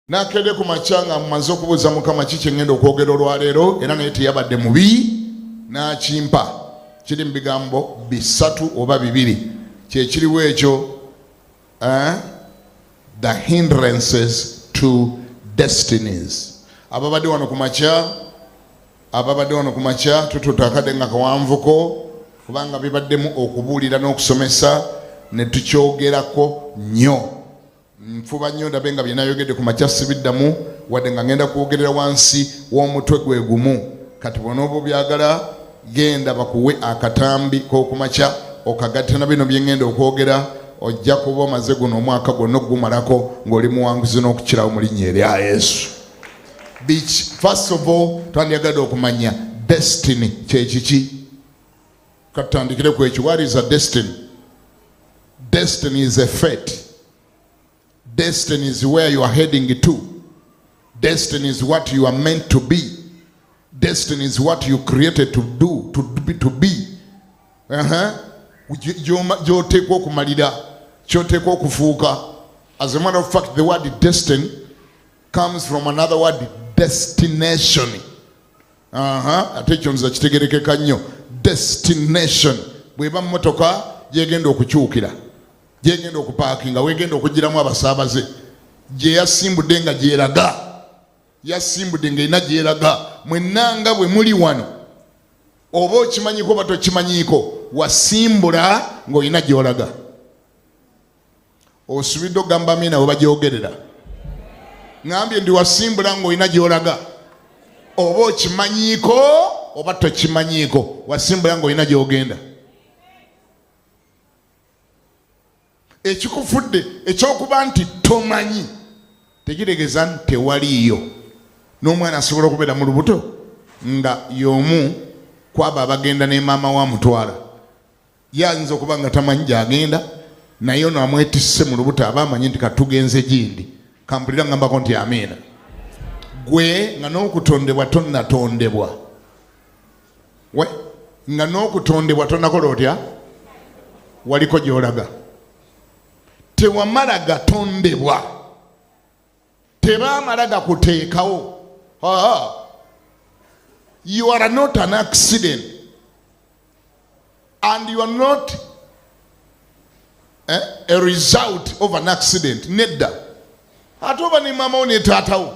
Nakedde ku makya nga mmaze okubuuza Mukama ki kye ŋŋenda okwogera olwaleero, era naye teyabadde mubi n'akimpa. Kiri mu bigambo 3 oba 2. Kye kiriwo ekyo, the hindrances to destinies. Ababadde wano ku makya, ababadde wano ku makya tututte akadde nga kawanvuko, kubanga bibaddemu okubuulira n'okusomesa ne tukyogerako nnyo. Nfuba nnyo ndabe nga bye nayogedde ku makya sibiddamu, wadde nga ngenda kwogerera wansi w'omutwe gwe gumu. Kati bw'onooba obyagala, genda bakuwe akatambi k'okumakya okagatte na bino bye ngenda okwogera, ojja kuba omaze guno omwaka gwonna okugumalako ng'oli muwanguzi n'okukirawo mu linnya erya Yesu. First of all, twandyagadde okumanya destiny kye kiki. Katutandikire ku ekyo. What is a destiny? Destiny is a fate. Destiny is where you are heading to. Destiny is what you are meant to be. Destiny is what you created to do, to be. Gy'oteekwa okumalira, ky'oteekwa okufuuka. As a matter of fact, the word destiny comes from another word, destination. Ate ekyo nza kitegerekeka nnyo. Destination. Bw'eba mmotoka gy'egenda okukyukira, gy'egenda okupaakinga, w'egenda okugiramu abasaabaze, gye yasimbudde nga gy'eraga, yasimbudde ng'erina gy'eraga. Mwenna nga bwe muli wano, oba okimanyiiko oba tokimanyiiko, wasimbula ng'olina gy'olaga. Osubidde okugamba amiina we bagyogerera. Ŋŋambye ndi wasimbula ng'olina gy'olaga, oba okimanyiiko oba tokimanyiiko, wasimbula ng'olina gy'ogenda. Ekikufudde ekyokuba nti tomanyi tekitegeeza nti tewaliiyo. N'omwana asobola okubeera mu lubuto nga y'omu kw'abo abagenda ne maama wa mutwala. Ye ayinza okuba nga tamanyi gy'agenda, naye ono amwetisse mu lubuto aba amanyi nti katugenze gindi. Kampulira ngambako nti amiina. Gwe nga n'okutondebwa tonnatondebwa. We nga n'okutondebwa tonnakola otya? Waliko gy'olaga. Tewamala gatondebwa, tebaamala gakuteekawo. You are not an accident and you are not a result of an accident. Nedda. Ate oba ne maama wo ne taata wo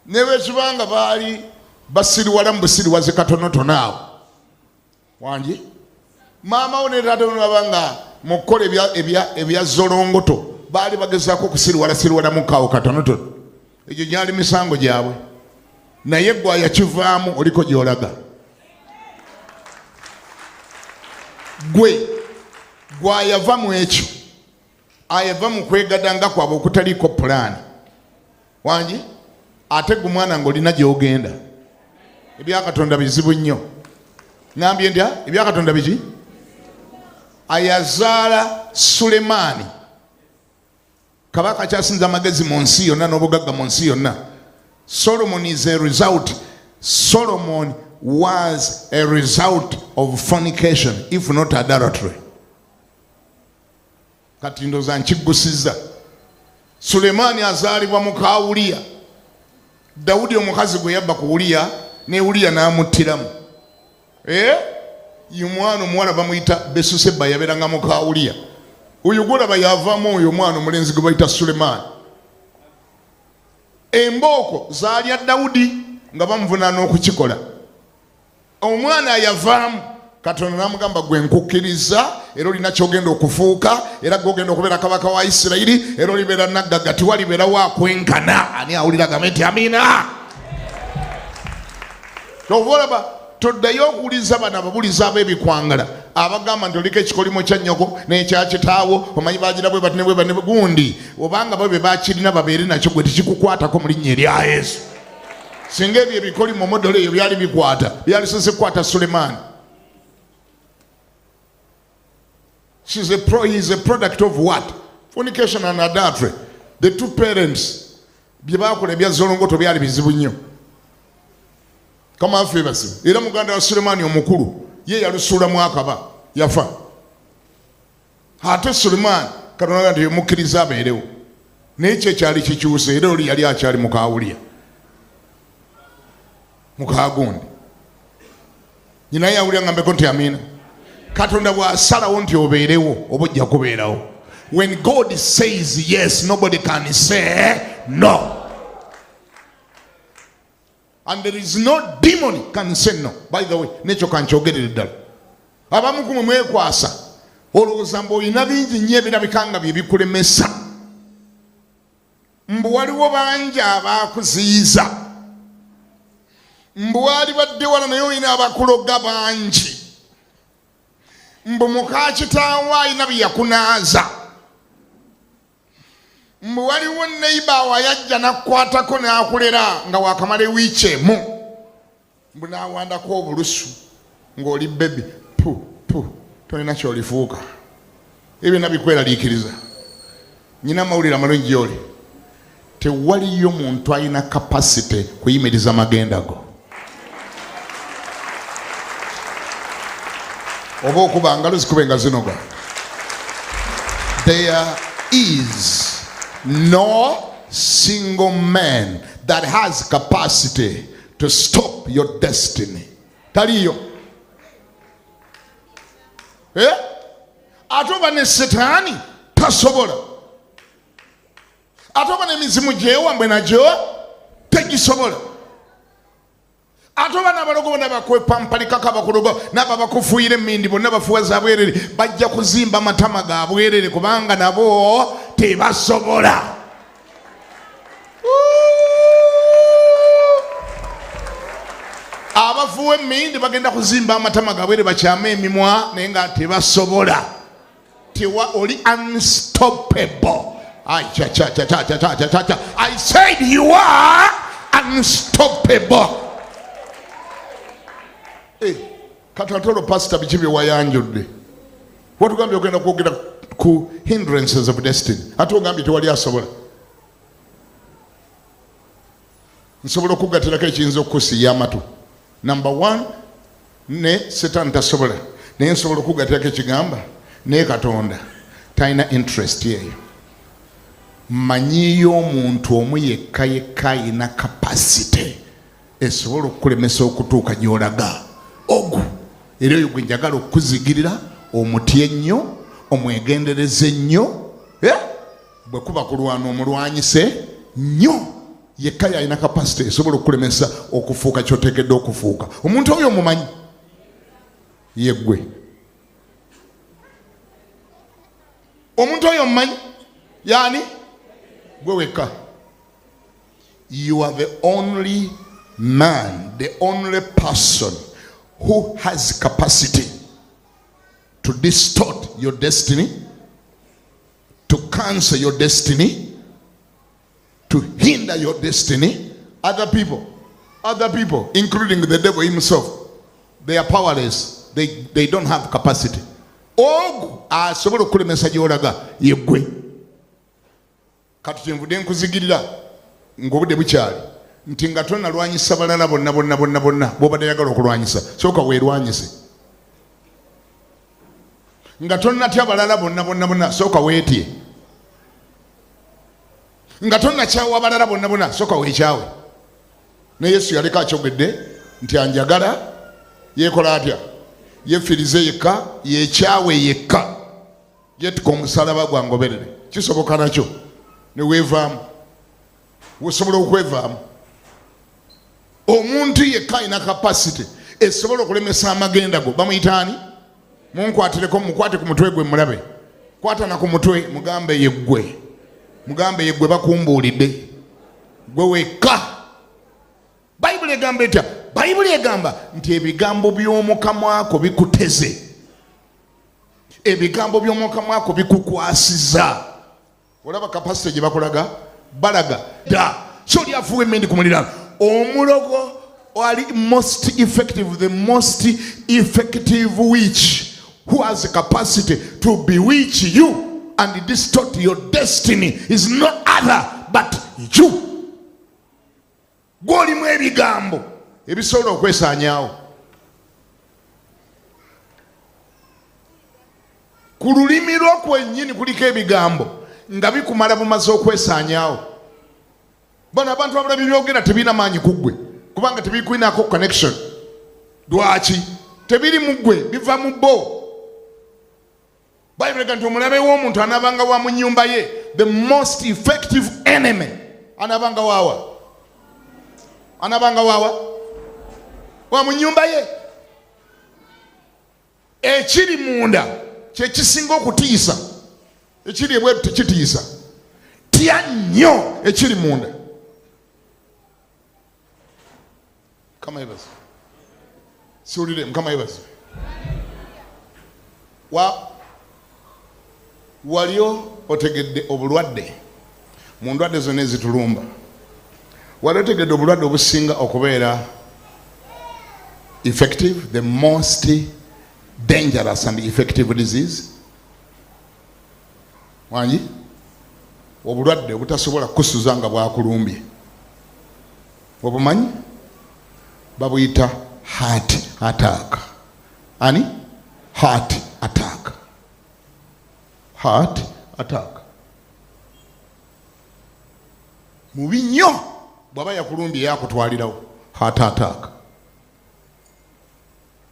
ne bwe kibanga baali basiriwala mu busiriwaze katonotono awo. Wangi? Maama wo ne taata wo ne baba nga mu kukola ebya zolongoto baali bagezaako okusiriwala siriwala mu kaawo katonotono. Egyo gyali misango gyabwe. Naye gwe ayakivaamu oliko gy'olaga. Gwe gwayava mu ekyo, ayava mu kwegadanga kwabwe okutaliiko pulaani. Wangi? Ate gwe mwana ng'olina gy'ogenda. Ebya Katonda bizibu nnyo. Ŋŋambye ntya? Ebya Katonda biki? Ayazaala Sulemaani, kabaka kyasinza amagezi mu nsi yonna n'obugagga mu nsi yonna. Solomon is a result. Solomon was a result of fornication, if not adultery. Kati ndowooza nkiggusiza. Sulemaani azaalibwa mu Kawuliya. Dawudi omukazi gwe yabba ku Uliya, ne Uliya n'amuttiramu. Ye mwana omuwala bamuyita Besuseba, yabeeranga mu Kawuliya. Oyo gw'olaba yavaamu oyo omwana omulenzi gwe bayita Sulemaani. Embooko zaalya Dawudi nga bamuvunaana okukikola. Omwana ayavaamu, Katonda n'amugamba, gwe nkukkiriza, era olina ky'ogenda okufuuka, era gwe ogenda okubeera kabaka wa Isirayiri, era olibeera naggaga, tiwalibeerawo akwenkana. Ani awulira agambe nti amiina? Ky'ova olaba toddayo okuwuliza bano ababulizi ab'ebikwangala abagamba nti oliko ekikolimo kya nnyoko n'ekya kitaawo, omanyi bagira bwe bati ne bwe bati ne bwe gundi, obanga bo be bakirina babeere nakyo, gwe tekikukwatako mu linnya erya Yesu. Singa ebyo ebikolimo modolo eyo byali bikwata, byalisoose kukwata Sulemaani. He is a product of what? Fornication and adultery. The two parents bye baakola ebya zolongoto byali bizibu nnyo. Kama afe basibu. Era muganda wa Sulemaani omukulu ye yalusuulamu akaba, yafa. Ate Sulemaani Katonda nti mukkiriza abeerewo. Naye kyo ekyali kikyuse, era oli yali akyali mukawulya mukagundi nyina yawulya ngambeko nti amiina. Katonda bw'asalawo nti obeerewo, oba ojja kubeerawo. When God says yes, nobody can say no, and there is no demon can say no. By the way, nekyo kankyogerere ddala, abamu ku mwe mwekwasa, olowooza mbu olina bingi nnyo ebirabika nga bye bikulemesa, mbu waliwo bangi abakuziyiza, mbu wali badde wala naye olina abakuloga bangi, mbu muka kitaawo alina bye yakunaaza, mbu waliwo neighbour wayajja nakukwatako n'akulera nga wakamala ewiiki emu, mbu n'awandako obulusu ng'oli baby. Pu pu, tolina kyolifuuka. Ebyo byonna bikweraliikiriza. Nyina amawulire amalungi gy'oli: tewaliyo muntu alina capacity kuyimiriza magenda go oba okuba ngalo zikube nga zinoga. There is no single man that has capacity to stop your destiny. Taliyo. Eh? Ate oba ne Setaani tasobola, ate oba n'emizimu gyewambwe nagyo tegisobola, ate oba n'abalogo bonna bakwepampalikako abakulogo n'abo abakufuuyira emindi bonna bafuuwa za bwerere, bajja kuzimba amatama ga bwerere kubanga nabo tebasobola. Ooh! Abafuuwa emindi bagenda kuzimba amatama gabwere, bakyame emimwa, naye nga tebasobola. Tewa, oli unstoppable. Ai, cha, cha, cha, cha, cha, cha, cha, cha, cha. I said you are unstoppable. Eh, kati ate olwo pasita biki bye wayanjudde? Watugambye ogenda kwogera ku hindrances of destiny, ate ogambye tewali asobola. Nsobola okugatirako ekiyinza okukusiiya amatu. Number one, ne Setaani tasobola, naye nsobola okugatirako ekigamba naye Katonda talina interest eyo. Mmanyiiyo omuntu omu yekka yekka ayina capacity esobola okukulemesa okutuuka gy'olaga. Ogu era oyo gwe njagala okukuzigirira, omutye ennyo, omwegendereze nnyo, eh? Bwe kuba kulwana omulwanyise nnyo. Yekka yalina capacity esobola okukulemesa okufuuka kyoteekeddwa okufuuka. Omuntu oyo omumanyi, yeggwe. Omuntu oyo omumanyi, yaani gwe wekka. You are the only man, the only person who has capacity to distort your destiny, to cancel your destiny, to hinder your destiny. Other people, including the devil himself, they are powerless. They don't have capacity. Ogu asobola okukulemesa gy'olaga yeggwe. Kati kyenvudde nkuzigirira ng'obudde bukyali nti nga tonalwanyisa balala bonna bonna bonna bonna bw'obadde yagala okulwanyisa, sooka weerwanyise. Nga tonnatya balala bonna bonna bonna, sooka weetye. Nga tonnakyawa balala bonna bonna, sooka weekyawe. Ne Yesu yaleka akyogedde nti anjagala yeekola atya? Yefiirize yekka, yekyawe yekka, yetika omusalaba gwangoberere. Kisoboka nakyo neweevaamu, osobola okwevaamu. Omuntu yekka alina capacity esobola okulemesa amagenda go bamuyitaani? Munkwatireko, mukwate ku mutwe gwe mulabe. Kwatana ku mutwe, mugambe yeggwe, mugambe yeggwe. Bakumbuulidde, gwe wekka. Bayibuli egamba etya? Bayibuli egamba nti ebigambo by'omukamwako bikuteze, ebigambo by'omukamwako bikukwasiza. Olaba capacity gye bakulaga, balaga dda so oli afuuwa emindi ku muliraano, omulogo ali most effective, the most effective witch who has the capacity to bewitch you and distort your destiny is no other but you. Gwolimu ebigambo ebisobola okwesaanyaawo. Ku lulimi lwo kwennyini kuliko ebigambo. Nga bikumala bumaze okwesaanyaawo. Bano abantu abalala byebyogera tebirina maanyi ku ggwe, kubanga tebikulinako connection. Lwaki? Tebiri mu ggwe, biva mu bo. Bayibuli ega nti omulabe w'omuntu anaabanga wa mu nnyumba ye. The most effective enemy anaabanga waawa? Anaabanga waawa? Wa mu nnyumba ye. Ekiri munda kyekisinga okutiisa. Ekiri ebweru tekitiisa. Tya nnyo ekiri munda. Mukama yebaze. Siwulire, Mukama yebaze. Wali otegedde obulwadde mu ndwadde zonna ezitulumba? Wali otegedde obulwadde obusinga okubeera effective, the most dangerous and effective disease? Wangi? Obulwadde obutasobola kukusuza nga bwakulumbye, obumanyi? Babuyita heart attack. Ani? Heart attack. Heart attack mubi nnyo. Bw'aba yakulumbye, yakutwalirawo. Heart attack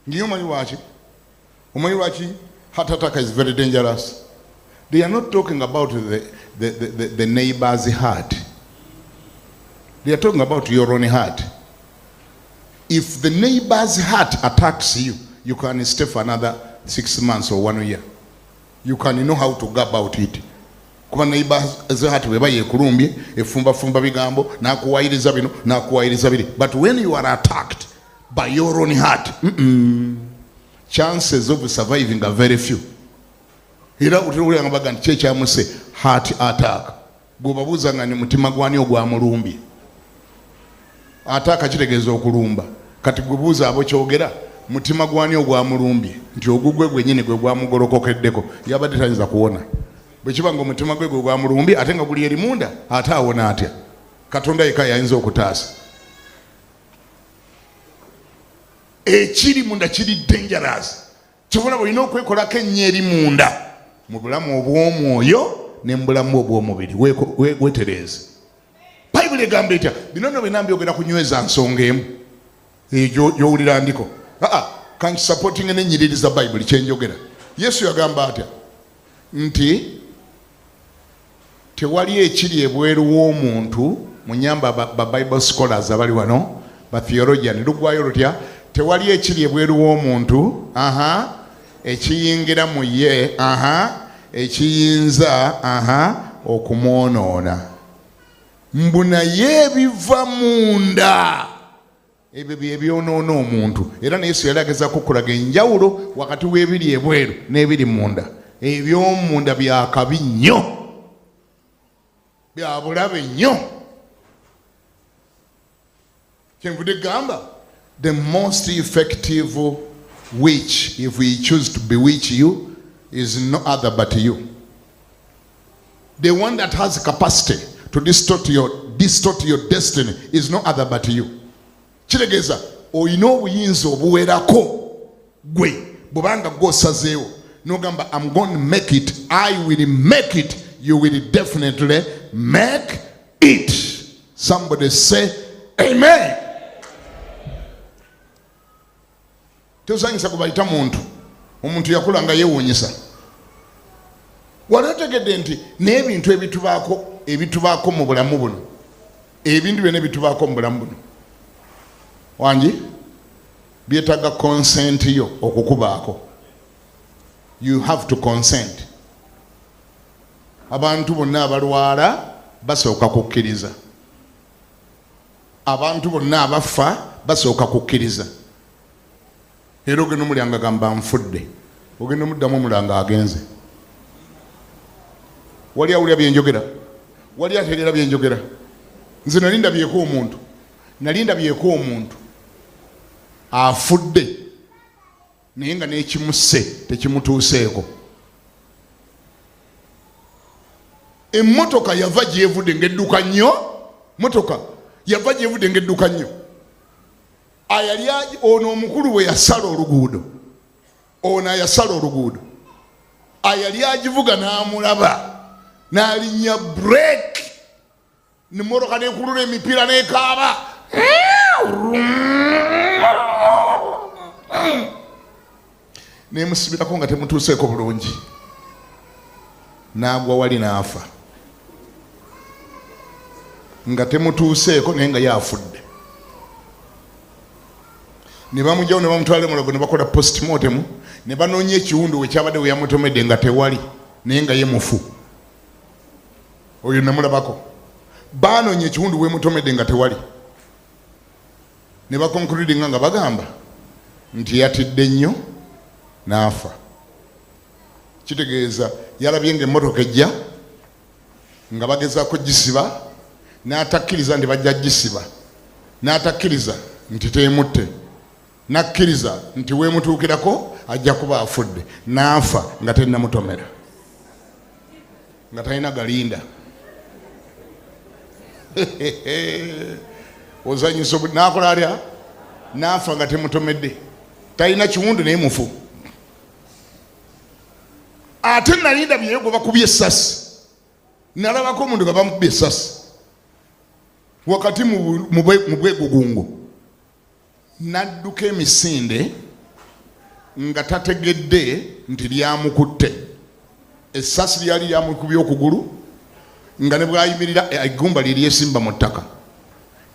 ngiyo. Omanyi lwaki? Omanyi lwaki heart attack is very dangerous? They are not talking about the neighbor's heart. They are talking about your own heart. If the neighbor's heart attacks you, you can stay for another 6 months or one year. You can know how to go about it, kuba neighbor's heart bweba yekulumbye, efumbafumba bigambo, nakuwayiriza bino, nakuwayiriza biri. But when you are attacked by your own heart, chances of surviving are very few. Era otewulira baga nti kyekyamuse heart attack. Gwebabuuza nga ni mutima gwani ogwamulumbye? Attack kitegeeza okulumba. Kati gwebuuza abo kyogera, mutima gwani ogwamulumbye? Nti ogugwe gwenyini gwe gwamugolokokeddeko, yabadde tayinza kuwona. Bwe kiba nga omutima gwe gwe gwamulumbye, ate nga guli eri munda, ate awona atya? Katonda yekka yayinza okutaasa. Ekiri munda kiri dangerous. Kyobulaba olina okwekolako ennyo eri munda, mu bulamu obw'omwoyo ne mu bulamu obw'omubiri. Wetereeze. Bayibuli egamba etya? Bino nno byonna mbyogera kunyweza nsonga emu eyo gy'owulira ndiko. Aa, kankisupportinge n'ennyiriri za Bayibuli kyenjogera. Yesu yagamba atya? Nti tewali ekiri ebweru w'omuntu. Munyamba ba Bible scholars abali wano, ba theologian, lugwayo lutya? Tewali ekiri ebweru w'omuntu, aha, ekiyingira mu ye, aha, ekiyinza, aha, okumwonoona. Mbu naye ebiva munda, ebyo bye byonoona omuntu. Era ne Yesu yali agezaako okulaga enjawulo wakati w'ebiri ebweru n'ebiri munda. Ebyomunda byakabi nnyo, bya bulabe nnyo. Kyenvudde gamba, the most effective witch, if we choose to bewitch you, is no other but you. The one that has capacity to distort your destiny is no other but you. Kitegeeza olina obuyinza obuwerako gwe. Bwebanga gwosazeewo nogamba, "I'm going to make it, I will make it," you will definitely make it. Somebody say amen. Tosanyisa kubayita muntu. Omuntu yakula nga yewuunyisa. Wali otegedde nti n'ebintu ebitubaako mu bulamu buno, ebintu byonna ebitubaako mu bulamu buno, wangi, byetaaga consent yo okukubaako? You have to consent. Abantu bonna abalwala basooka kukkiriza. Abantu bonna abafa basooka kukkiriza. Era ogenda omulya gamba nfudde, ogenda omuddamu omulanga agenze. Wali awulira byenjogera? Wali ategeera byenjogera? Nze nali ndabyeko omuntu, nali ndabyeko omuntu afudde, naye nga n'ekimusse tekimutuuseeko. Emmotoka yava gyevudde ng'edduka nnyo. Motoka yava gyevudde ng'edduka nnyo. Ayali ono omukulu bwe yasala oluguudo, ono ayasala oluguudo ayali agivuga n'amulaba. N'alinnya break, nemmotoka nekulula emipiira n'ekaaba, nemusibirako nga temutuuseeko bulungi, n'agwa wali n'afa nga temutuuseeko, naye nga yafudde. Ne bamugyawo ne bamutwala Mulago, ne bakola postmortem, ne banoonya ekiwundu we kyabadde we yamutomedde nga tewali, naye nga ye mufu. Oyo namulabako, banoonya ekiwundu we mutomedde nga tewali, ne baconcludinga nga bagamba nti yatidde nnyo n'afa. Kitegeeza yalabye ng'emmotoka ejja nga bagezaako gisiba, n'atakkiriza nti bajja gisiba, n'atakkiriza nti teemutte, n'akkiriza nti weemutuukirako ajja kuba afudde, n'afa nga tennamutomera, nga talina galinda. Ozanyisa n'akola atya? N'afa nga temutomedde, talina kiwundu naye mufu. Ate nalinda byeyo gwe bakubye essasi, nalabako omuntu nga bamukubye essasi wakati mu bwegugungo, n'adduka emisinde nga tategedde nti lyamukutte. Essasi lyali lyamukubye okugulu, nga ne bwayimirira eggumba lye lyesimba mu ttaka,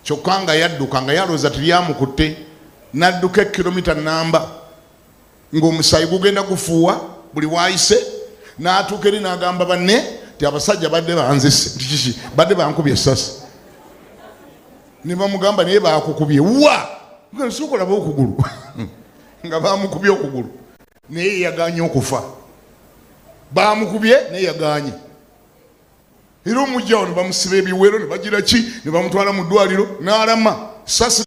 kyokka nga yadduka nga yalowooza tilyamukutte, n'adduka ekilomita namba ng'omusaayi gugenda gufuuwa buli waayise, n'atuuka eri n'agamba banne nti abasajja badde banzise, nti kiki badde bankubye essasi. Ne bamugamba naye baakukubye wa? Sooka olaba okugulu nga bamukubye okugulu, naye yaganye okufa. Bamukubye naye yaganye, era omugyawo ne bamusiba ebiwero ne bagira ki ne bamutwala mu ddwaliro n'alama sasi.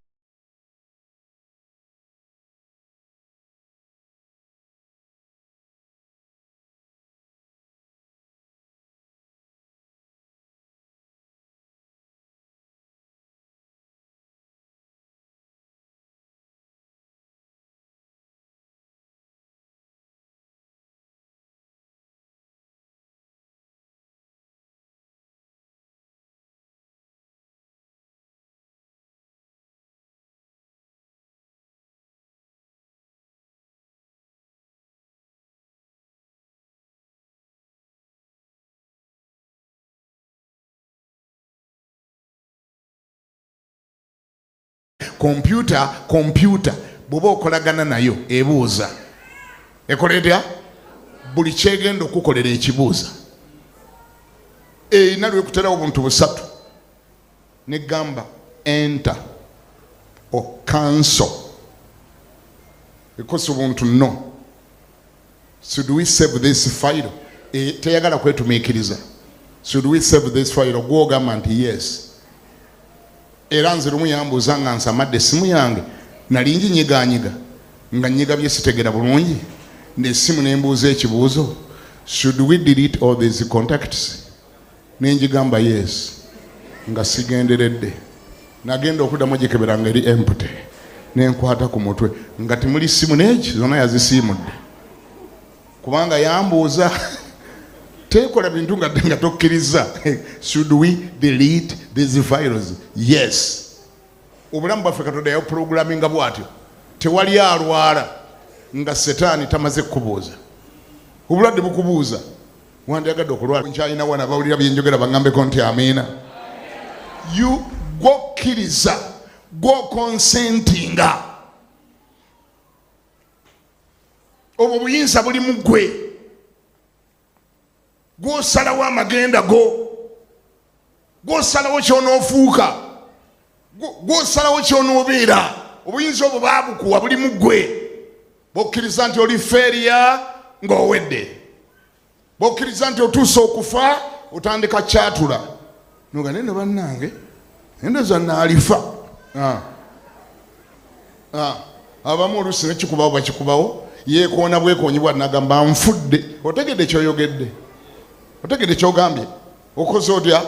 Kompyuta bw'oba okolagana nayo ebuuza, ekola etya? Buli kyegenda okukolera ekibuuza. Erina lwekuterawo obuntu busatu, negamba enter or cancel, ekosa obuntu no. Should we save this file? Teyagala kwetumiikiriza. Should we save this file? Gwogamba nti yes. Era nze lumu yambuuza nga nsamadde essimu yange, nali nginyiganyiga nga nyiga bye sitegera bulungi, nessimu nembuuza ekibuuzo, should we delete all these contacts? Nenjigamba yes, nga sigenderedde. Nagenda okuddamu gikebera nga eri empty, nenkwata ku mutwe nga timuli simu neeki zonna yazisiimudde, kubanga yambuuza. Tekola bintu nga tokkiriza. Should we delete these files? Yes. Obulamu bwaffe Katonda yabuprogramminga bw'atyo, tewali alwala nga setaani tamaze kukubuuza. Obulwadde bukubuuza, wandyagadde okulwala? Nkyalina wana bawulira byenjogera baŋŋambeko nti amiina. You gwokkiriza, gwokonsentinga, obwo buyinza buli mu ggwe, gwosalawo amagenda go, gwosalawo kyonoofuuka, gwosalawo kyonoobeera. Obuyinza obwo baabukuwa, buli mu ggwe. Bwokkiriza nti oli feeriya ng'owedde, bwokkiriza nti otuuse okufa, otandika kyatula noga neno bannange endoza naalifa. Abamu oluusi nekikubawo bakikubawo, yeekoona bwekoonyi bwa nagamba nfudde. Otegedde kyoyogedde, otegedde kyogambye, okoze otya?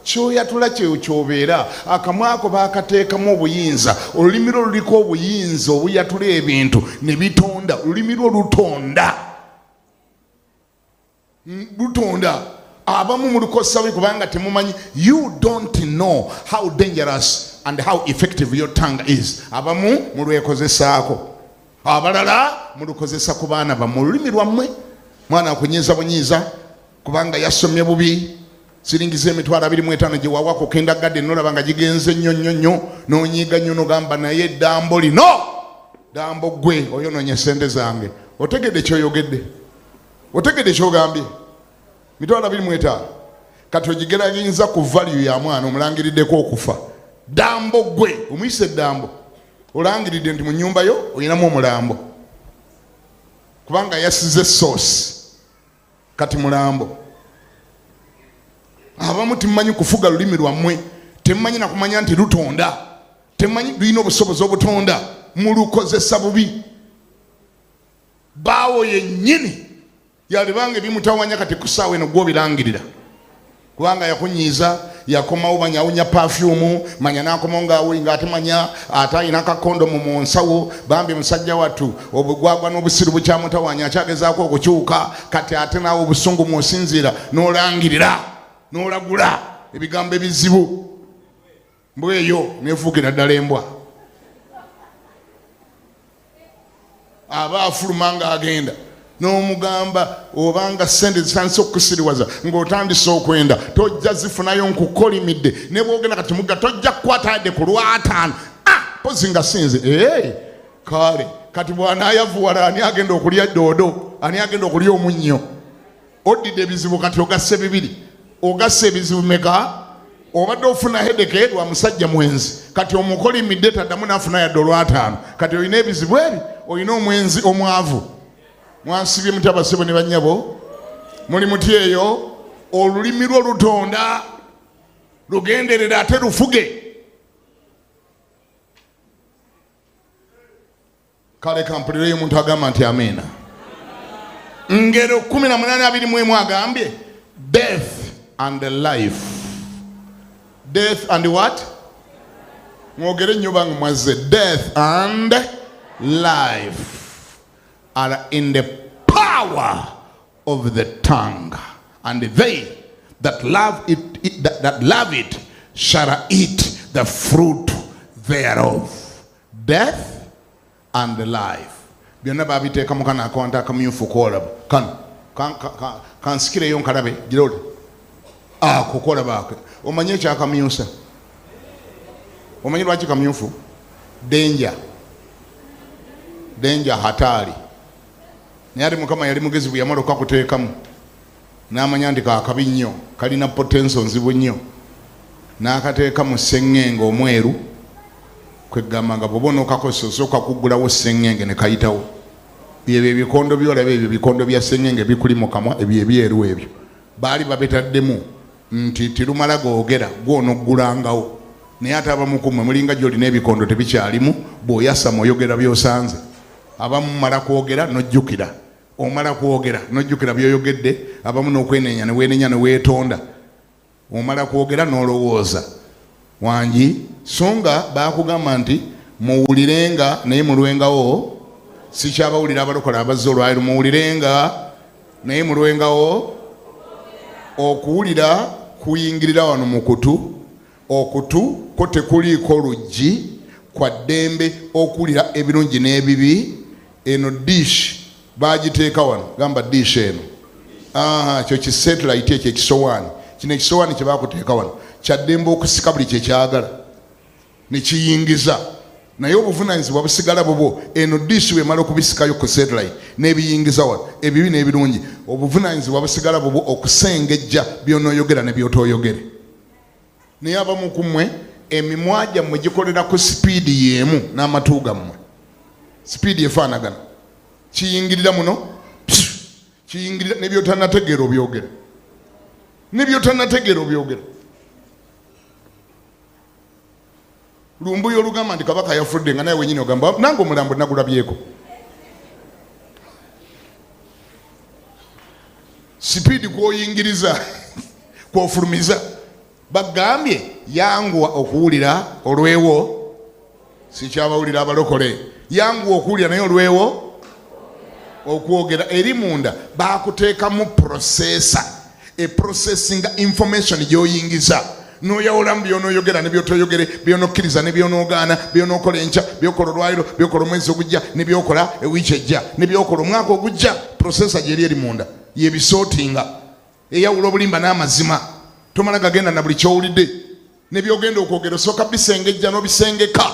Kyoyatula kyeyo kyobeera. Akamwako bakateekamu obuyinza, olulimi lwo luliko obuyinza obuyatula ebintu ne bitonda. Olulimi lwo lutonda, lutonda. Abamu mulukozesa bubi kubanga temumanyi. You don't know how dangerous and how effective your tongue is. Abamu mulwekozesaako, abalala mulukozesa ku baana bammwe. Olulimi lwammwe, mwana akunyiiza bunyiiza kubanga yasomye bubi. Siringiza 25,000 gye wawa ku kindergarten, nolaba nga gigenze nnyo nnyo nnyo, n'onyiiga nnyo, nogamba naye eddambo lino, dambo gwe oyonoonye sente zange. Otegedde kyoyogedde? Otegedde kyogambye? 25,000 kati ogigeraganyiriza ku value ya mwana omulangiriddeko okufa. Dambo gwe omuyise eddambo, olangiridde nti mu nnyumba yo olinamu omulambo kubanga yasize sauce, kati mulambo. Abamu temumanyi kufuga lulimi lwammwe, temumanyi nakumanya nti lutonda, temumanyi lulina obusobozi obutonda, mulukozesa bubi. Baawo yennyini yalibanga ebimutawanya kati ku ssaawa eno gwobirangirira kubanga yakunyiiza, yakomawo manya awunya pafyumu, manya nakomawo ngaawe ngaate manya ate alina akakondomu mu nsawo. Bambi musajja wattu obugwagwa n'obusiru bukyamutawanya, akyagezaako okukyuka. Kati ate naawe obusungu mwosinziira n'olangirira n'olagula ebigambo ebizibu, mbweyo nefuukira ddala embwa. Aba afuluma ng'agenda n'omugamba obanga sente zitandise okukusiriwaza ng'otandise okwenda, tojja zifunayo, nkukolimidde. Ne bwogenda kati mugga tojja kukwata yadde ku lwataano. Ah, pozi nga sinze. Hey, kale kati bw'anaayavuwala ani agenda okulya doodo? Ani agenda okulya omunnyo? Oddidde ebizibu kati ogasse bibiri, ogasse ebizibu meka? Obadde ofuna hedeke lwa musajja mwenzi, kati omukolimidde taddamu n'afuna yadde olwataano. Kati olina ebizibu ebi, olina omwenzi omwavu. Mwansibye mutya abasebo ne bannyabo? Muli muti eyo? Olulimi lwo lutonda, lugenderera ate lufuge. Kale kampulireyo omuntu agamba nti amiina. Ngero 18:21 agambye death and life. Death and what? Mwogere nnyo bange mwazze. Death and life are in the power of the tongue, and they that love it, it that, that love it shall eat the fruit thereof. Death and life byonna babiteeka mu kano akawanta akamyufu koolaba kano. Kansikireyo nkalabe girole ako kolaba ako. Omanyi ekyakamyusa? Omanyi lwaki kamyufu? Danger, danger, hatari. Naye ate Mukama yali mugezi, bwe yamala okakuteekamu n'amanya nti kakabi nnyo, kalina potential nzibu nnyo, n'akateeka mu sseŋŋenge omweru. Kwegamba nga bw'oba onookakozesa osooka kuggulawo sseŋŋenge ne kayitawo. Byebyo ebikondo byolaba, ebyo bikondo bya sseŋŋenge bikuli mu kamwa, ebyo ebyeru ebyo baali babitaddemu nti tirumala googera gw'onoggulangawo. Naye ate abamu ku mmwe mulinga gy'olina ebikondo tebikyalimu, bw'oyasama oyogera by'osanze. Abamu mumala kwogera n'ojjukira, omala kwogera n'ojjukira by'oyogedde. Abamu n'okwenenya ne weenenya ne weetonda, omala kwogera n'olowooza wangi. So nga baakugamba nti muwulirenga naye mulwengawo. Sikyabawulira abalokola abazze olwaliro, muwulirenga naye mulwengawo. Okuwulira kuyingirira wano mu kutu, okutu ko tekuliiko luggi, kwa ddembe okuwulira ebirungi n'ebibi. Eno dish bagiteeka wano, gamba dish eno. Kyo ki satellite ekyo, ekisowaani kino, ekisowaani kye bakuteeka wano kyaddembe okusika buli kyekyagala nekiyingiza, naye obuvunanyizibwa busigala bubwo. Eno dish bwemala okubisikayo ku satellite n'ebiyingiza wano ebibi n'ebirungi, obuvunanyizibwa busigala bubwo okusengejja byonooyogera ne byotoyogere. Naye abamu ku mmwe emimwa gyammwe gikolera ku sipiidi y'emu n'amatu gammwe, sipiidi efaanagana. Kiyingirira muno, kiyingirira nebyotanategeera obyogera, nebyotanategeera obyogera. Lumbuye olugamba nti kabaka yafudde nga naye wenyini ogamba nange omulambo nagulabyeko. Sipiidi kwoyingiriza kwofulumiza. Bagambye yanguwa okuwulira olwewo. Sikyabawulira abalokole, yanguwa okuwulira naye olwewo okwogera. Eri munda bakuteekamu processor. Eprocessinga information gy'oyingiza n'oyawulamu by'onooyogera ne by'otoyogere, by'onokkiriza ne by'onoogaana, by'onookola enkya, by'okola olwaliro, by'okola omwezi ogujja ne by'okola ewiiki ejja ne by'okola omwaka ogujja. Processor gyeri eri munda yebisootinga, eyawula obulimba n'amazima. Tomala gagenda na buli ky'owulidde ne by'ogenda okwogera, osooka bisengejja n'obisengeka.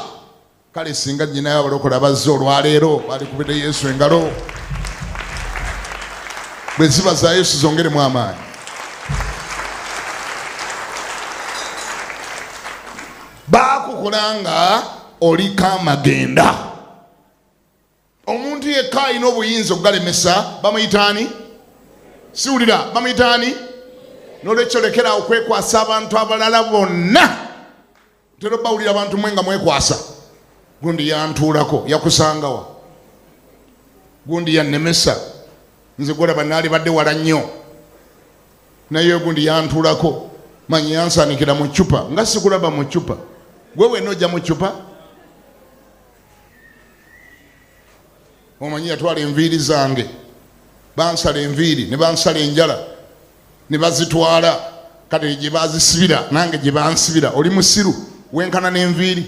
Kale singa nnyinayo abalokole abazze olwaleero balikubidde Yesu engalo. Bwe ziba za Yesu zongeremu amaanyi. Baakukola nga oliko amagenda. Omuntu yekka alina obuyinza okugalemesa bamuyita ani? Siwulira, bamuyita ani? N'olwekyo lekera okwekwasa abantu abalala bonna. Ntera obawulira abantu mwe nga mwekwasa, gundi yantuulako, yakusangawa, gundi yannemesa, nze gwolaba naalibadde wala nnyo, naye gundi yantuulako, manyi yansaanikira mu ccupa, nga sikulaba mu ccupa. Gwe wenna ojja mu ccupa? Omanyi yatwala enviiri zange, bansala enviiri ne bansala enjala ne bazitwala, kati gye bazisibira nange gye bansibira. Oli musiru, wenkana n'enviiri.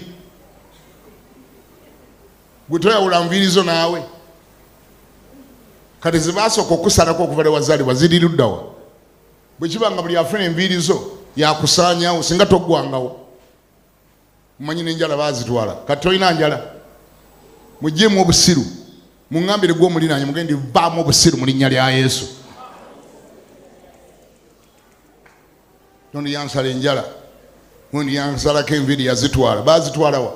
Gwe toyawula nviiri zo naawe. Kati ze baasooka okusalako okuva lwe wazaalibwa ziri luddawa? Bwe kiba nga buli afuna enviiri zo yakusaanyawo, singa toggwangawo. Mumanyi n'enjala baazitwala, kati tolina njala. Muggyemu obusiru, muŋŋambire gwe omulinaanye, mugende vaamu obusiru mu linnya lya Yesu. Tondi yansala enjala, gundi yansalako enviiri, yazitwala. Baazitwalawa?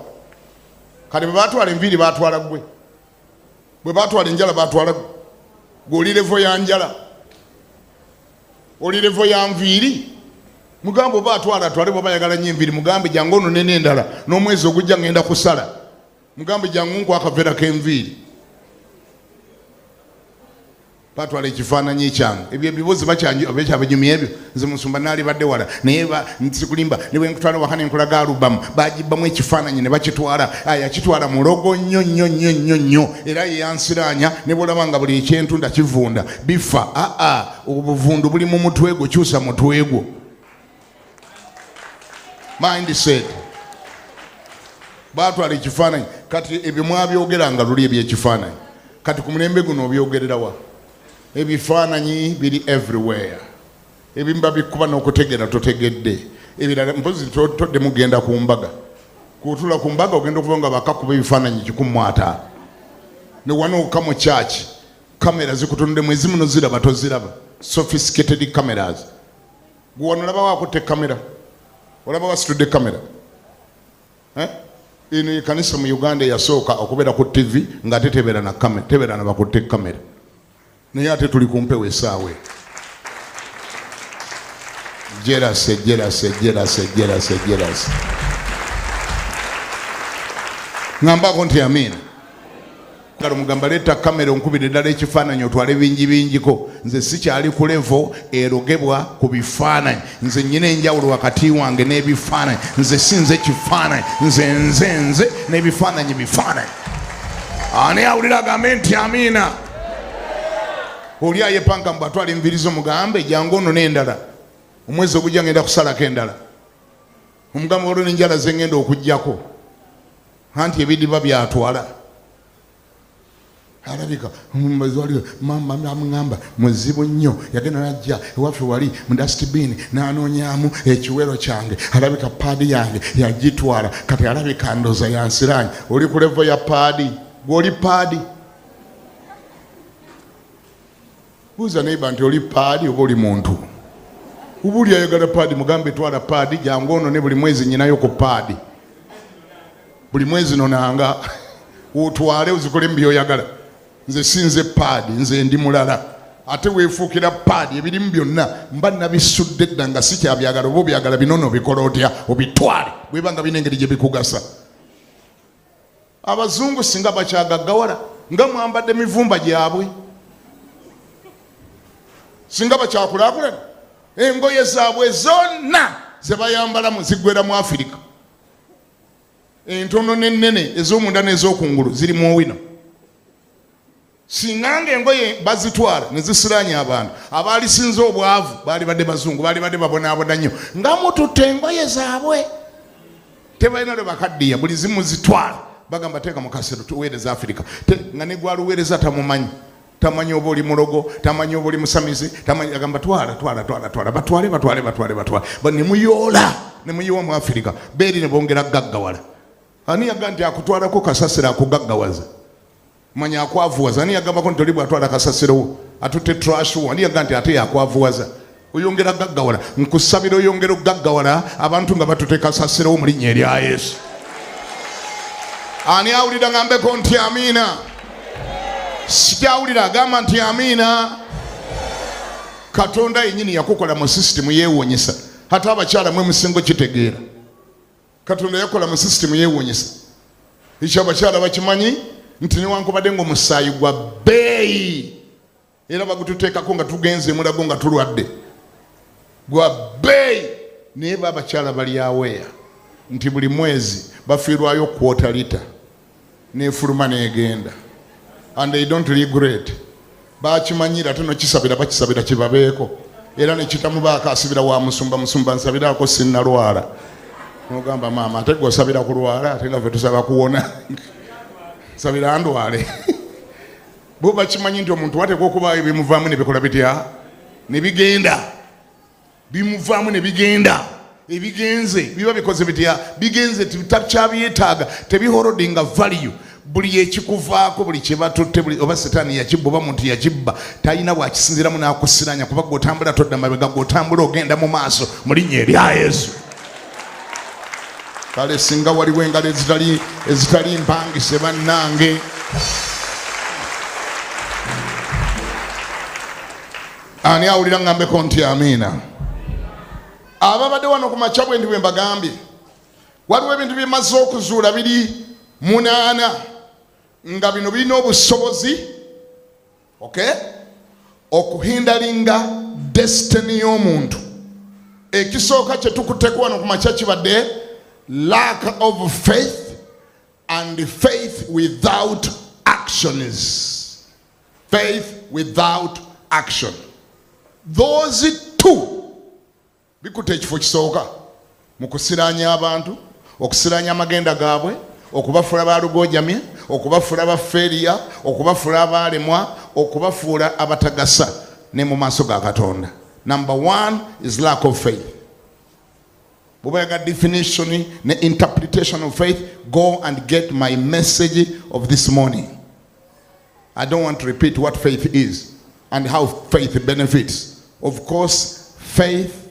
Kati bwe baatwala enviiri baatwala ggwe, bwe baatwala enjala baatwala ggwe. Gwe oli levo ya njala, oli levo ya nviiri. Mugambe oba atwala atwale, bw'aba ayagala nnyo enviiri mugambe jangu onone n'endala, n'omwezi ogujja ngenda kusala. Mugambe jangu nkuwe akaveera k'enviiri. Batwala ekifaananyi kyange, ebyo ebibuuzi bakyabinyumya ebyo. Nze musumba naalibadde wala, naye nsikulimba, ne bwe nkutwala waka ne nkulaga alubamu, bagibbamu ekifaananyi ne bakitwala. Yakitwala mulogo nnyo nnyo nnyo nnyo nnyo, era ye yansiraanya. Ne bw'olaba nga buli ekyentunda kivunda bifa, aa obuvundu buli mu mutwe gwo, kyusa mutwe gwo. Mindset. Baatwala ekifaananyi. Kati ebyo mwabyogeranga luli ebyekifaananyi, kati ku mulembe guno obyogerera wa? Ebifaananyi biri everywhere, ebimu babikuba n'okutegeera totegedde, ebirala mpozi toddemu genda ku mbaga. Kutula ku mbaga ogenda okuba nga bakakuba ebifaananyi 150, ne wanooka mu kyaki kamera zikutunuddemu, ezimu noziraba toziraba, sophisticated cameras. Gwe wano olaba wakutte kamera, olaba wasitudde kamera. Eno ye kanisa mu Uganda eyasooka okubeera ku TV ng'ate tebeera na kamera, tebeera na bakutte kamera, naye ate tuli ku mpewo essaawa. Jealousy, jealousy, jealousy, jealousy, jealousy. Ŋŋambako nti amiina. Kale omugamba leeta kamera onkubire ddala ekifaananyi otwale bingi bingiko. Nze sikyali ku level erogebwa ku bifaananyi. Nze nnyina enjawulo wakati wange n'ebifaananyi. Nze si nze kifaananyi, nze nze nze n'ebifaananyi bifaananyi. Ani awulira agambe nti amiina. Oli ayepanka mbu atwala enviiri zo, mugambe jangu ono n'endala, omwezi ogujja ngenda kusalako endala. Omugambe waliwo n'enjala ze ngenda okuggyako, anti ebidiba byatwala. Alabika mama amugamba muzibu nnyo, yagenda najja ewaffe wali mu dustbin n'anoonyaamu ekiwero kyange, alabika pad yange yagitwala, kati alabika ndoza yansiraanye. Oli ku level ya pad? Gwe oli pad? Buuza neighbor nti oli pad oba oli muntu? Oba oli ayagala pad, mugambe twala pad, jangu ono ne buli mwezi nyinayo ku pad, buli mwezi nonanga otwale ozikolemu byoyagala. Nze si nze pad, nze ndi mulala. Ate weefuukira pad, ebirimu byonna mba nabisudde dda nga sikyabyagala. Oba obyagala binono obikola otya? Obitwale bweba nga birina engeri gye bikugasa. Abazungu singa bakyagaggawala nga mwambadde mivumba gyabwe, singa bakyakulaakulana, engoye zaabwe zonna ze bayambalamu ziggwera mu Afirika, entono n'ennene, ez'omunda n'ez'okungulu ziri mu Owino. Singa nga engoye bazitwala ne zisiraanya abantu, abaalisinze obwavu baali badde bazungu, baali badde babonaabona nnyo nga mututte engoye zaabwe. Tebalina lwe bakaddiya, buli zimu zitwala, bagamba teeka mu kasero tuweereza Afirika. Nga ne gwaluweereza tamumanyi, tamanyi oba oli mulogo, tamanyi oba oli musamize, tamanyi, agamba twala, twala, twala, twala, batwale, batwale, batwale, batwale. Ba ne muyoola, ne muyiwa mu Afirika, beeri ne bongera gaggawala. Ani yagamba nti akutwalako kasasiro akugaggawaza? Manya akwavuwaza. Ani yagambako nti oli bw'atwala kasasiro wo, atutte trash wo, ani yagamba nti ate yakwavuwaza? Oyongera gaggawala. Nkusabira oyongera okugaggawala abantu nga batutte kasasiro wo mu linnya erya Yesu. Ani awulira ngambeko nti amiina? Sikyawulira agamba nti amiina. Katonda yennyini yakukola mu sisitimu yeewuunyisa. Ate abakyala mwe musinga okitegeera. Katonda yakola mu sisitimu yeewuunyisa. Ekyo abakyala bakimanyi nti newankubadde ng'omusaayi gwa bbeeyi, era bagututeekako nga tugenze emulago nga tulwadde, gwa bbeeyi, naye ba abakyala bali aweya nti buli mwezi bafiirwayo quarter lita n'efuluma n'egenda, and they don't regret. Bakimanyira ate nokisabira, bakisabira kibabeeko, era nekitamubaako asibira wa musumba, musumba nsabiraako sinnalwala. Nogamba maama ate gwe osabira kulwala, ate nga ffe tusaba kuwona, nsabira ndwale. Bo bakimanyi nti omuntu wateekwa okubaayo ebimuvaamu ne bikola bitya, ne bigenda, bimuvaamu ne bigenda. Ebigenze biba bikoze bitya, bigenze, takyabyetaaga, tebihorodinga value. Buli ekikuvaako, buli kye batutte, buli oba setaani yakibba oba muntu yakibba, talina bw'akisinziiramu n'akusiranya, kuba gwe otambula todda mabega, gwe otambula ogenda mu maaso mu linnya erya Yesu. Kale singa waliwo engalo ezitali mpangise bannange. Ani awulira ngambeko nti amiina? Ababadde wano ku makya bwe ndi bwe mbagambye, waliwo ebintu bye maze okuzuula biri 8 nga bino birina obusobozi, okay, okuhindalinga destiny y'omuntu. Ekisooka kye tukutteko wano ku makya kibadde lack of faith and faith without actions. Faith without action. Those two bikutte ekifo kisooka mu kusiraanya abantu, okusiraanya amagenda gaabwe, okubafuula balugojamye, okubafuula bafeeriya, okubafuula abaalemwa, okubafuula abatagasa ne mu maaso ga Katonda. Number 1 is lack of faith. Bw'oba oyagala definition ne interpretation of faith, go and get my message of this morning. I don't want to repeat what faith is and how faith benefits. Of course, faith,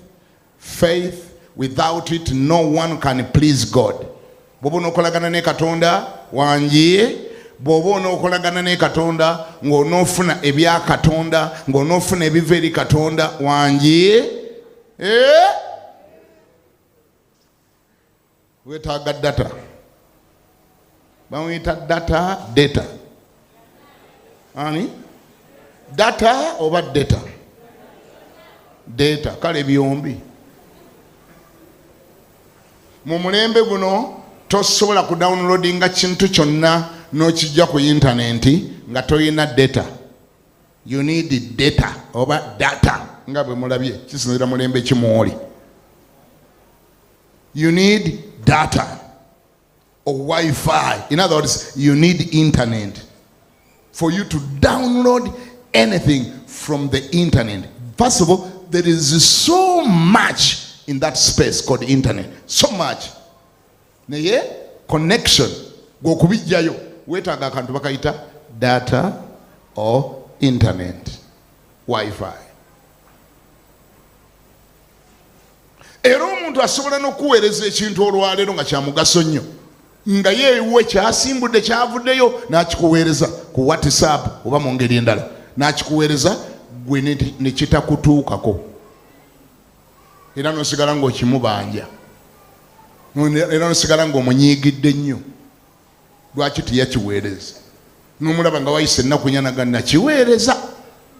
without it, no one can please God. Bw'oba onookolagana ne Katonda wangi, bw'oba onookolagana ne Katonda ng'onoofuna ebya Katonda, ng'onoofuna ebiva eri Katonda wangi, Weetaaga data. Bamuyita data, data. Ani? Data oba data? Data, kale byombi. Mu mulembe guno tosobola ku downloadinga kintu kyonna n'okijja ku internet nga toyina data. You need data oba data nga bwe mulabye kisinziira mulembe ki mw'oli. You need data or Wi-Fi. In other words, you need internet for you to download anything from the internet. First of all, there is so much in that space called internet. So much. Naye connection gw'okubijjayo weetaaga akantu bakayita data or internet, Wi-Fi. Era omuntu asobola n'okuweereza ekintu olwaleero nga kya mugaso nnyo, nga yeewuwe kyasimbudde kyavuddeyo n'akikuweereza ku WhatsApp oba mu ngeri endala n'akikuweereza gwe ne kitakutuukako, era n'osigala ng'okimubanja, era n'osigala ng'omunyiigidde nnyo. Lwaki teyakiweereza? N'omulaba nga wayise ennaku nnya naga nakiweereza,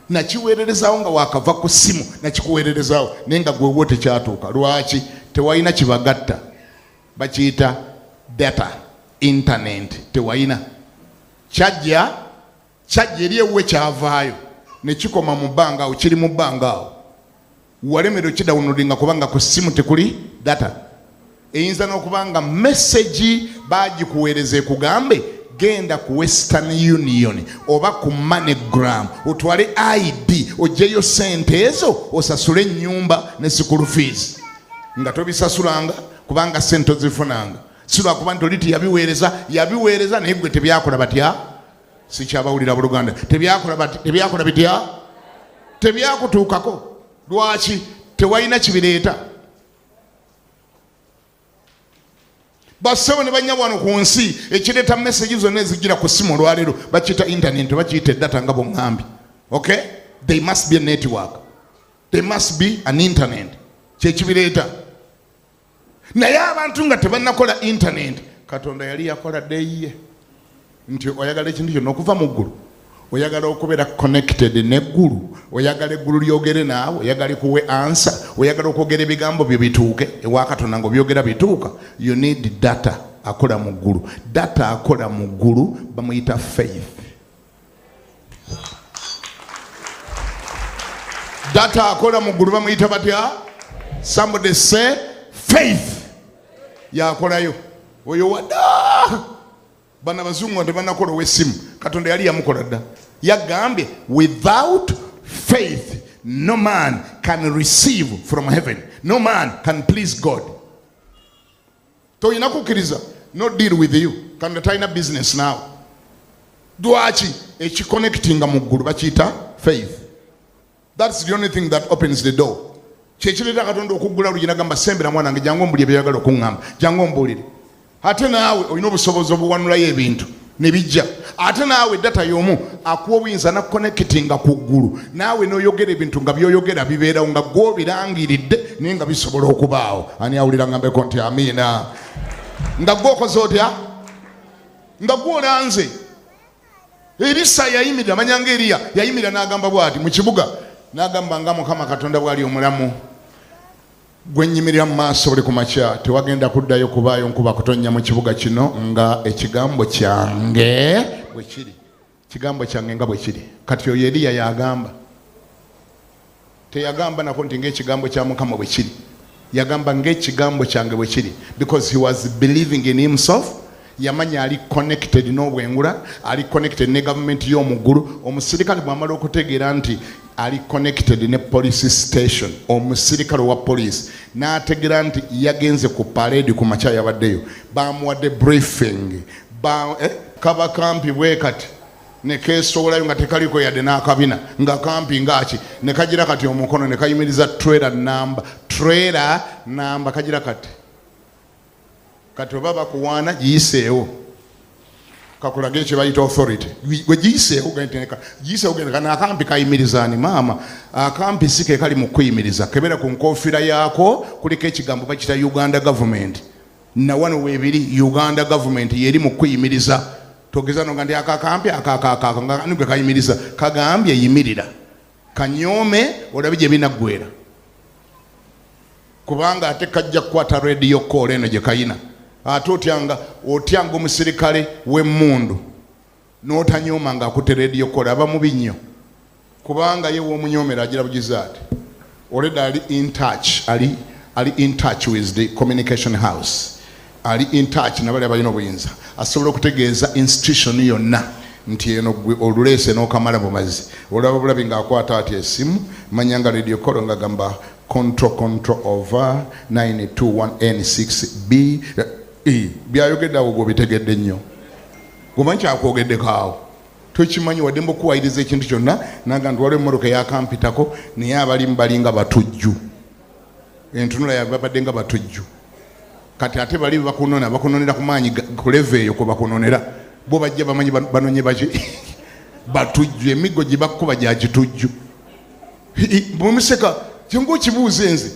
nakiweererezaawo nga wakava ku ssimu nakikuweererezaawo, naye nga gwewo tekyatuuka. Lwaki? Tewalina kibagatta, bakiyita data, internet, tewalina kyajja Kyajja eri ewuwe, kyavaayo ne kikoma mu bbanga awo, kiri mu bbanga awo, walemera okidownloadinga kubanga ku ssimu tekuli data. Eyinza n'okuba nga message bagikuweereza ekugambe genda ku Western Union oba ku MoneyGram otwale ID ogyeyo sente ezo osasule ennyumba ne school fees, nga tobisasulanga kubanga sente ozifunanga. Si lwakuba nti oli teyabiweereza, yabiweereza, naye gwe tebyakola batya. Sikyabawulira buluganda. Tebyakola bitya? Tebyakutuukako. Lwaki? Tewalina kibireeta. Bassebo ne bannyabo, wano ku nsi ekireeta message zonna ezijjira ku ssimu olwaleero bakiyita internet, bakiyita edata nga bweŋŋambye. Okay, they must be a network, there must be an internet, kyekibireeta. Naye abantu nga tebannakola internet, Katonda yali yakola dda eyiye nti oyagala ekintu kyonna okuva mu ggulu, oyagala okubeera connected neggulu, oyagala eggulu lyogere naawe, oyagala kuwe answer, oyagala okwogera ebigambo byo bituuke ewa Katonda, nga obyogera bituuka, you need data akola mu ggulu. Data akola mu ggulu bamuyita faith. Data akola mu ggulu bamuyita batya? Somebody say faith. Yakolayo oyo wadda. Bano abazungu nga tebanakola ow'essimu, Katonda yali yamukola dda. Yagambye, "Without faith no man can receive from heaven, no man can please God." Toyina kukkiriza, no deal with you. Katonda talina business naawe. Lwaki? Ekiconnectinga mu ggulu bakiyita faith. That's the only thing that opens the door. Kyekireeta Katonda okuggula lugi nagamba, "Sembera mwana wange, jangu ombulire byeyagala okuŋŋamba, jangu ombuulire." Ate naawe olina obusobozi obuwanulayo ebintu ne bijja. Ate naawe data y'omu akuwa obuyinza naconnectinga ku ggulu, naawe n'oyogera ebintu nga byoyogera bibeerawo, nga gwobirangiridde naye nga bisobola okubaawo. Ani awulira? Ngambeko nti amiina. Nga gwokoze otya? Nga gwolanze. Erisa yayimirira, manyanga Eriya yayimirira n'agamba bw'ati mu kibuga, n'agamba nga Mukama Katonda bw'ali omulamu gwe nnyimirira mu maaso buli ku makya, tewagenda kuddayo kubaayo nkuba kutonnya mu kibuga kino nga ekigambo kyange bwe kiri, kigambo kyange nga bwe kiri. Kati oyo Eriya yagamba, teyagamba nako nti ng'ekigambo kya Mukama bwe kiri, yagamba ng'ekigambo kyange bwe kiri, because he was believing in himself. Yamanya ali connected n'obwengula, ali connected ne gavumenti y'omuggulu. Omusirikale bw'amala okutegeera nti ali connected ne police station, omusirikale wa police n'ategeera nti yagenze ku parade ku makya, yabaddeyo, bamuwadde briefing ba, kaba kampi bwe kati ne keesowolayo nga tekaliko yadde n'akabina, nga kampi ngaaki, ne kagira kati omukono ne kayimiriza trailer namba, trailer namba, kagira kati kati oba bakuwaana giyiseewo, kakulage ekye bayita authority. Gwe giyiseewo, giyiseewo, genda. Kano akampi kayimirizaani? Maama, akampi si ke kali mu kuyimiriza. Kebera ku nkofiira yaako, kuliko ekigambo bakita Uganda government. Nawano weebiri, Uganda government yeri mu kuyimiriza. Togeza noga nti akakampi akakakaka nga nigwe kayimiriza. Kagambye yimirira, kanyoome olabe gye binaggwera, kubanga ate kajja kukwata radio call eno gye kayina. Ate otyanga otyanga omusirikale w'emmundu n'otanyooma nga akutte radio call, aba mubi nnyo, kubanga ye w'omunyomera agira bugizi ati already ali in touch, ali in touch with the communication house, ali in touch nabali abalina obuyinza, asobola okutegeeza institution yonna nti eno gwe oluleese n'okamala bumazi. Olaba bulabi ng'akwata ati esimu, manya nga radio call nga gamba control, control over 921N6B. Byayogedde awo gweobitegedde nnyo, gomanyi kyakwogeddeko awo tokimanyi. Wadde mba okuwayiriza ekintu kyonna naga nti waliwo emmotoka eyakampitako, naye abalimu balinga batujju, entunula yabwe babadde nga batujju. Kati ate bali bakunona, bakunonera ku maanyi ku level eyo kwe bakunonera. Bo bajja bamanyi banonye baki? Batujju. Emiggo gye bakkuba gya kitujju. Bwemuseka kyenga okibuuza enze,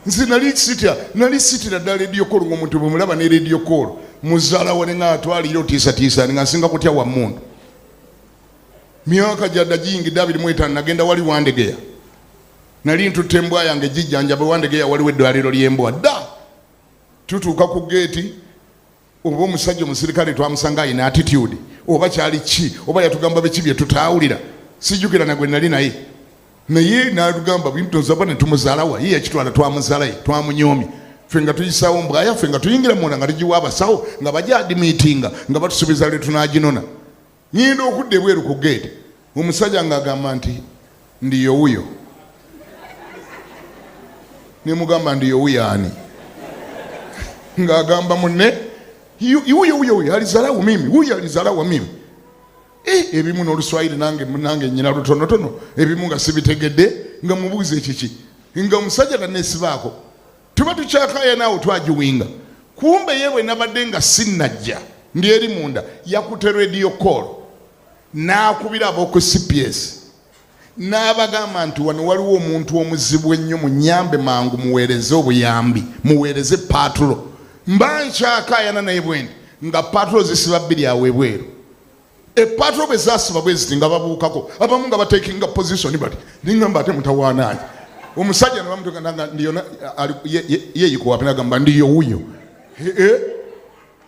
nze nali sitya, nali sitira ddala radio call. Ngaomuntu bwemulaba ne radio call muzaala wane nga atwalire otiisatiisa, nga nsinga kutya wa mundu. Myaka gyadda giyingidde 25, nagenda wali Wandegeya, nali ntutte embwa yange gijjanjaba. Wandegeya waliwo eddwaliro ly'embwa dda. Tutuuka ku geeti, oba omusajja omusirikale twamusanga alina attitude. Oba kyali ki, oba yatugamba biki bye tutaawulira, sijjukira na gwe nali naye. Naye n'atugamba bintu ne tumuzaalawa, ye yakitwala twamuzaalaye, twamunyoomye. Ffe nga tuyisaawo mbwaya, ffe nga tuyingira munda nga tugiwa abasawo nga bajja adimitinga nga batusuubiza lwe tunaaginona. Ngenda okudda ebweru ku geeti, omusajja ng'agamba nti ndiyo wuyo. Ne mugamba ndiyo wuyo ani? Ng'agamba munne huyo huyo huyo alizalawa mimi, huyo alizalawa mimi. Ebimu n'oluswayiri nange nnyina lutonotono, ebimu nga sibitegedde, nga mubuuza ekiki, nga omusajja tanneesibaako. Tuba tukyakaaya naawe twagiwinga. Kumbe ye bwe nabadde nga sinnajja ndi eri munda, yakutte radio call n'akubira ab'oku CPS n'abagamba nti wano waliwo omuntu omuzibu ennyo, munyambe mangu muweereze obuyambi, muweereze patrol. Mba nkyakaayana naye bwendi nga patrol zisiba bbiri awo ebweru. Epatrol bwe zaasiba bwe ziti nga babuukako, abamu nga batekinga position bati, ningamba ate mutawaanaaki. Omusajja ne bamutuka nanga ndiyo ye yuko wapi, nagamba ndiyo wuyo.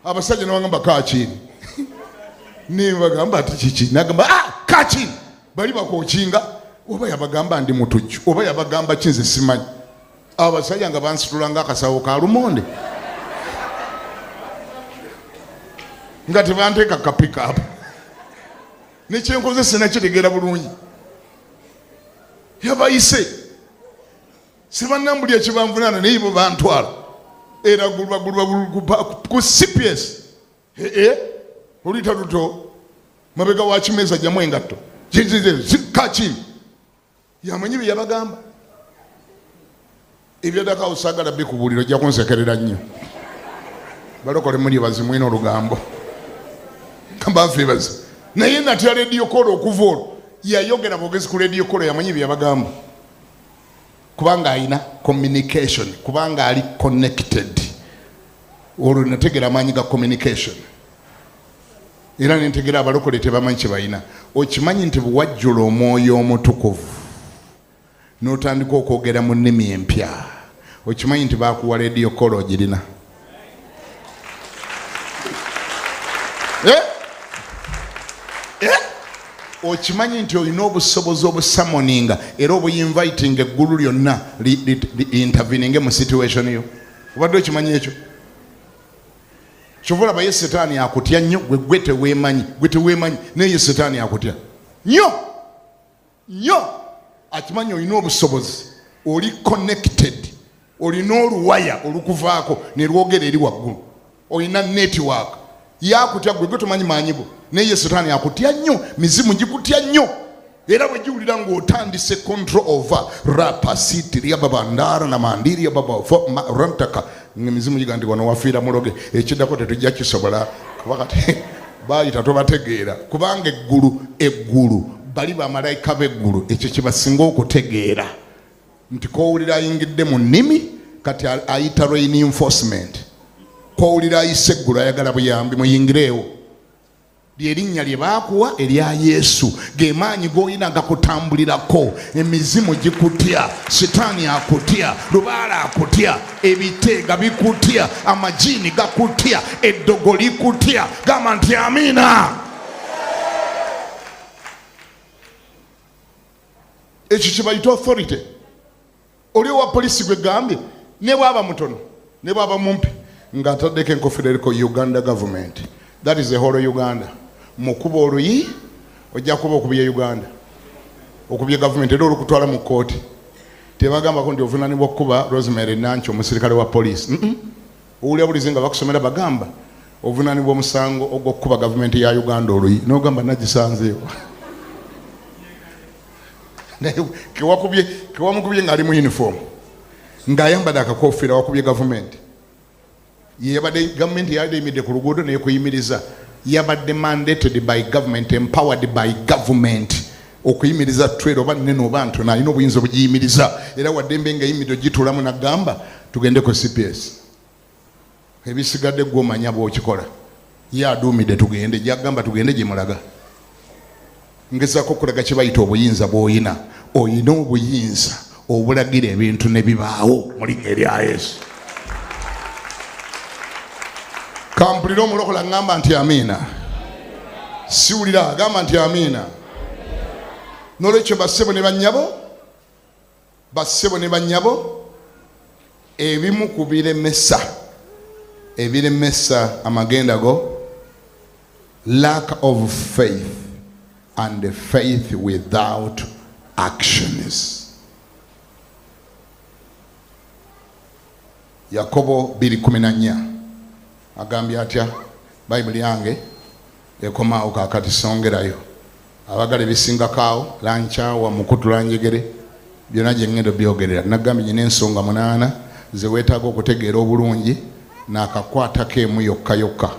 Abasajja ne bagamba kaakini, ne bagamba ati kiki, nagamba kaakini. Bali bakookinga, oba yabagamba ndi mutujju, oba yabagamba ki nze simanyi. Abasajja nga bansitula ng'akasawo ka lumonde, nga tebanteeka ka pickup. Nekyenkoze sinakitegeera bulungi. Yabayise sibannambulya ekibanvunaana, naye bo bantwala era gulubaguluba ku CPS. Oluyita luto mabega wa kimeeza, jjamu engatto kakini. Yamanyi bye yabagamba ebyaddako. Saagala bikubuulira, ojja kunsekerera nnyo. Balokole muli bazimwina olugambo kambanfe bazi. Naye natya radio call. Okuva olwo yayogera bwogezi ku radio call, yamanyi bye yabagamba, kubanga alina communication, kubanga ali connected. Olwo nategera amaanyi ga communication, era nentegera abalokole tebamanyi kye balina. Okimanyi nti bwewajjula omwoyo omutukuvu n'otandika okwogera mu nnimi empya, okimanyi nti bakuwa radio call ogirina? Eh? Eh? Okimanyi nti olina obusobozi obusummoninga era obuyinvitinga eggulu lyonna interveninge mu situation yo? Obadde okimanyi ekyo? Kyova olaba ye setaani akutya nnyo. Gwe teweemanyi, gwe teweemanyi, naye ye setaani akutya nnyo nnyo. Akimanyi olina obusobozi, oli connected, olina oluwaya olukuvaako ne lwogera eri waggulu, olina network. Yakutya gwe, gwe tomanyi maanyi go, naye ye setaani akutya nnyo. Mizimu gikutya nnyo, era bwe giwulira ng'otandise control over rapasitiria babandara na mandiria baba rantaka, ng'emizimu giga nti wano wafiira muloge, ekiddako tetujja kisobola, kuba kati bayita tobategeera. Kubanga eggulu bali bamalayika b'eggulu, ekyo kyebasinga okutegeera nti kowulira ayingidde mu nnimi kati ayita reinforcement, kowulira ayise eggulu ayagala buyambi, muyingireewo. Lyerinnya lye baakuwa erya Yesu, ge maanyi g'olina gakutambulirako. Emizimu gikutya, sitaani akutya, lubaala akutya, ebiteega bikutya, amajiini gakutya, eddogo likutya. Gamba nti amiina. Ekyo kye bayita authority. Oli owa polisi gwe gambye, ne bwaba mutono ne bwaba mumpi, ng'ataddeko enkofiira eriko Uganda government, that is the whole Uganda. Mukuba oluyi ojja kuba okubye Uganda, okubye gavumenti, era olukutwala mu kkooti tebagambako nti ovunanibwa okukuba Rosemary Nanki omusirikale wa poliisi. Owulira bulizi nga bakusomera, bagamba ovunanibwa omusango ogw'okukuba gavumenti ya Uganda oluyi, nogamba nagisanzeewo. Naye kewamukubye ng'ali mu uniform, ng'ayambadde akakofiira, wakubye gavumenti. Yabadde gavumenti yabadde eyimiridde ku luguudo neyekuyimiriza, yabadde mandated by government, empowered by government okuyimiriza trailer oba nene oba ntono, alina obuyinza obugiyimiriza, era waddembe nga eyimiridde ogituulamu nagamba tugende ku CPS, ebisigadde gwomanya bwokikola. Ye aduumidde tugende, gyagamba tugende gyemulaga. Ngezaako okulaga kye bayita obuyinza bw'oyina. Oyina obuyinza obulagira ebintu ne bibaawo mu linnya erya Yesu. Kampulire omulokola ŋŋamba nti amiina. Siwulira agamba nti amiina. N'olwekyo bassebo ne bannyabo, bassebo ne bannyabo, ebimu ku biremesa, ebiremesa amagenda go, lack of faith and faith without actions. Yakobo 2:14 agambye atya? Bayibuli yange ekomaawo kaakati, songerayo. Abagala ebisingako awo lankyawa mukutula njegere byonna gye ŋŋenda byogerera. Nagambye nyina ensonga 8 ze weetaaga okutegeera obulungi, n'akakwatako emu yokka yokka.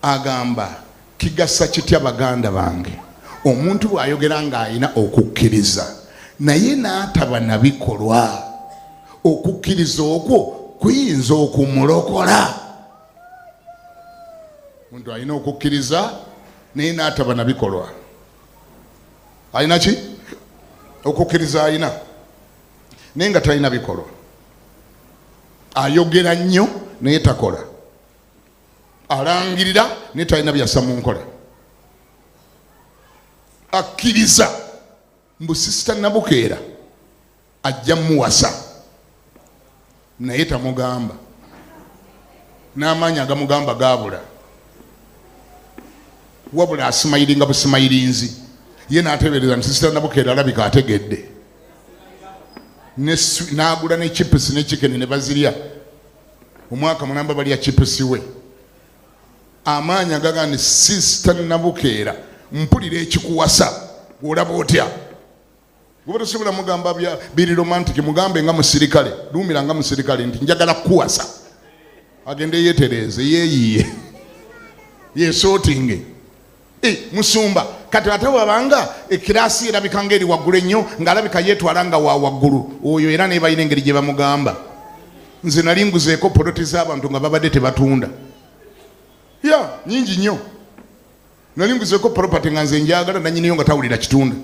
Agamba kigasa kitya baganda bange omuntu bw'ayogera ng'alina okukkiriza naye n'ataba na bikolwa, okukkiriza okwo kuyinza okumulokola? Omuntu alina okukkiriza naye n'ataba na bikolwa, alina ki? Okukkiriza alina naye nga talina bikolwa. Ayogera nnyo naye takola, alangirira naye talina byassa mu nkola. Akkiriza mbu sisita Nabukeera ajja muwasa naye tamugamba, n'amaanyi agamugamba gaabula, wabula asimayiringa busimayirinzi. Ye n'ateebereza nti sisita Nabukeera alabika ategedde, n'agula ne chipusi ne chicken ne bazirya omwaka mulamba balya chipusi we. Amaanyi agaga nti sisita Nabukeera mpulira ekikuwasa, olaba otya? Gwe tosobola mugamba biri romantic, mugambe nga musirikale, lumira nga musirikale nti njagala kukuwasa, agende yeetereeze, yeeyiye, yeesootinge. Musumba kati ate wabanga ekiraasi erabika ng'eri waggulu ennyo, ng'alabika yeetwala nga wa waggulu, oyo era naye balina engeri gye bamugamba. Nze nali nguzeeko poloti z'abantu nga babadde tebatunda, ya nyingi nnyo. Nali nguzeeko property nga nze njagala, nannyiniyo nga tawulira kitunda.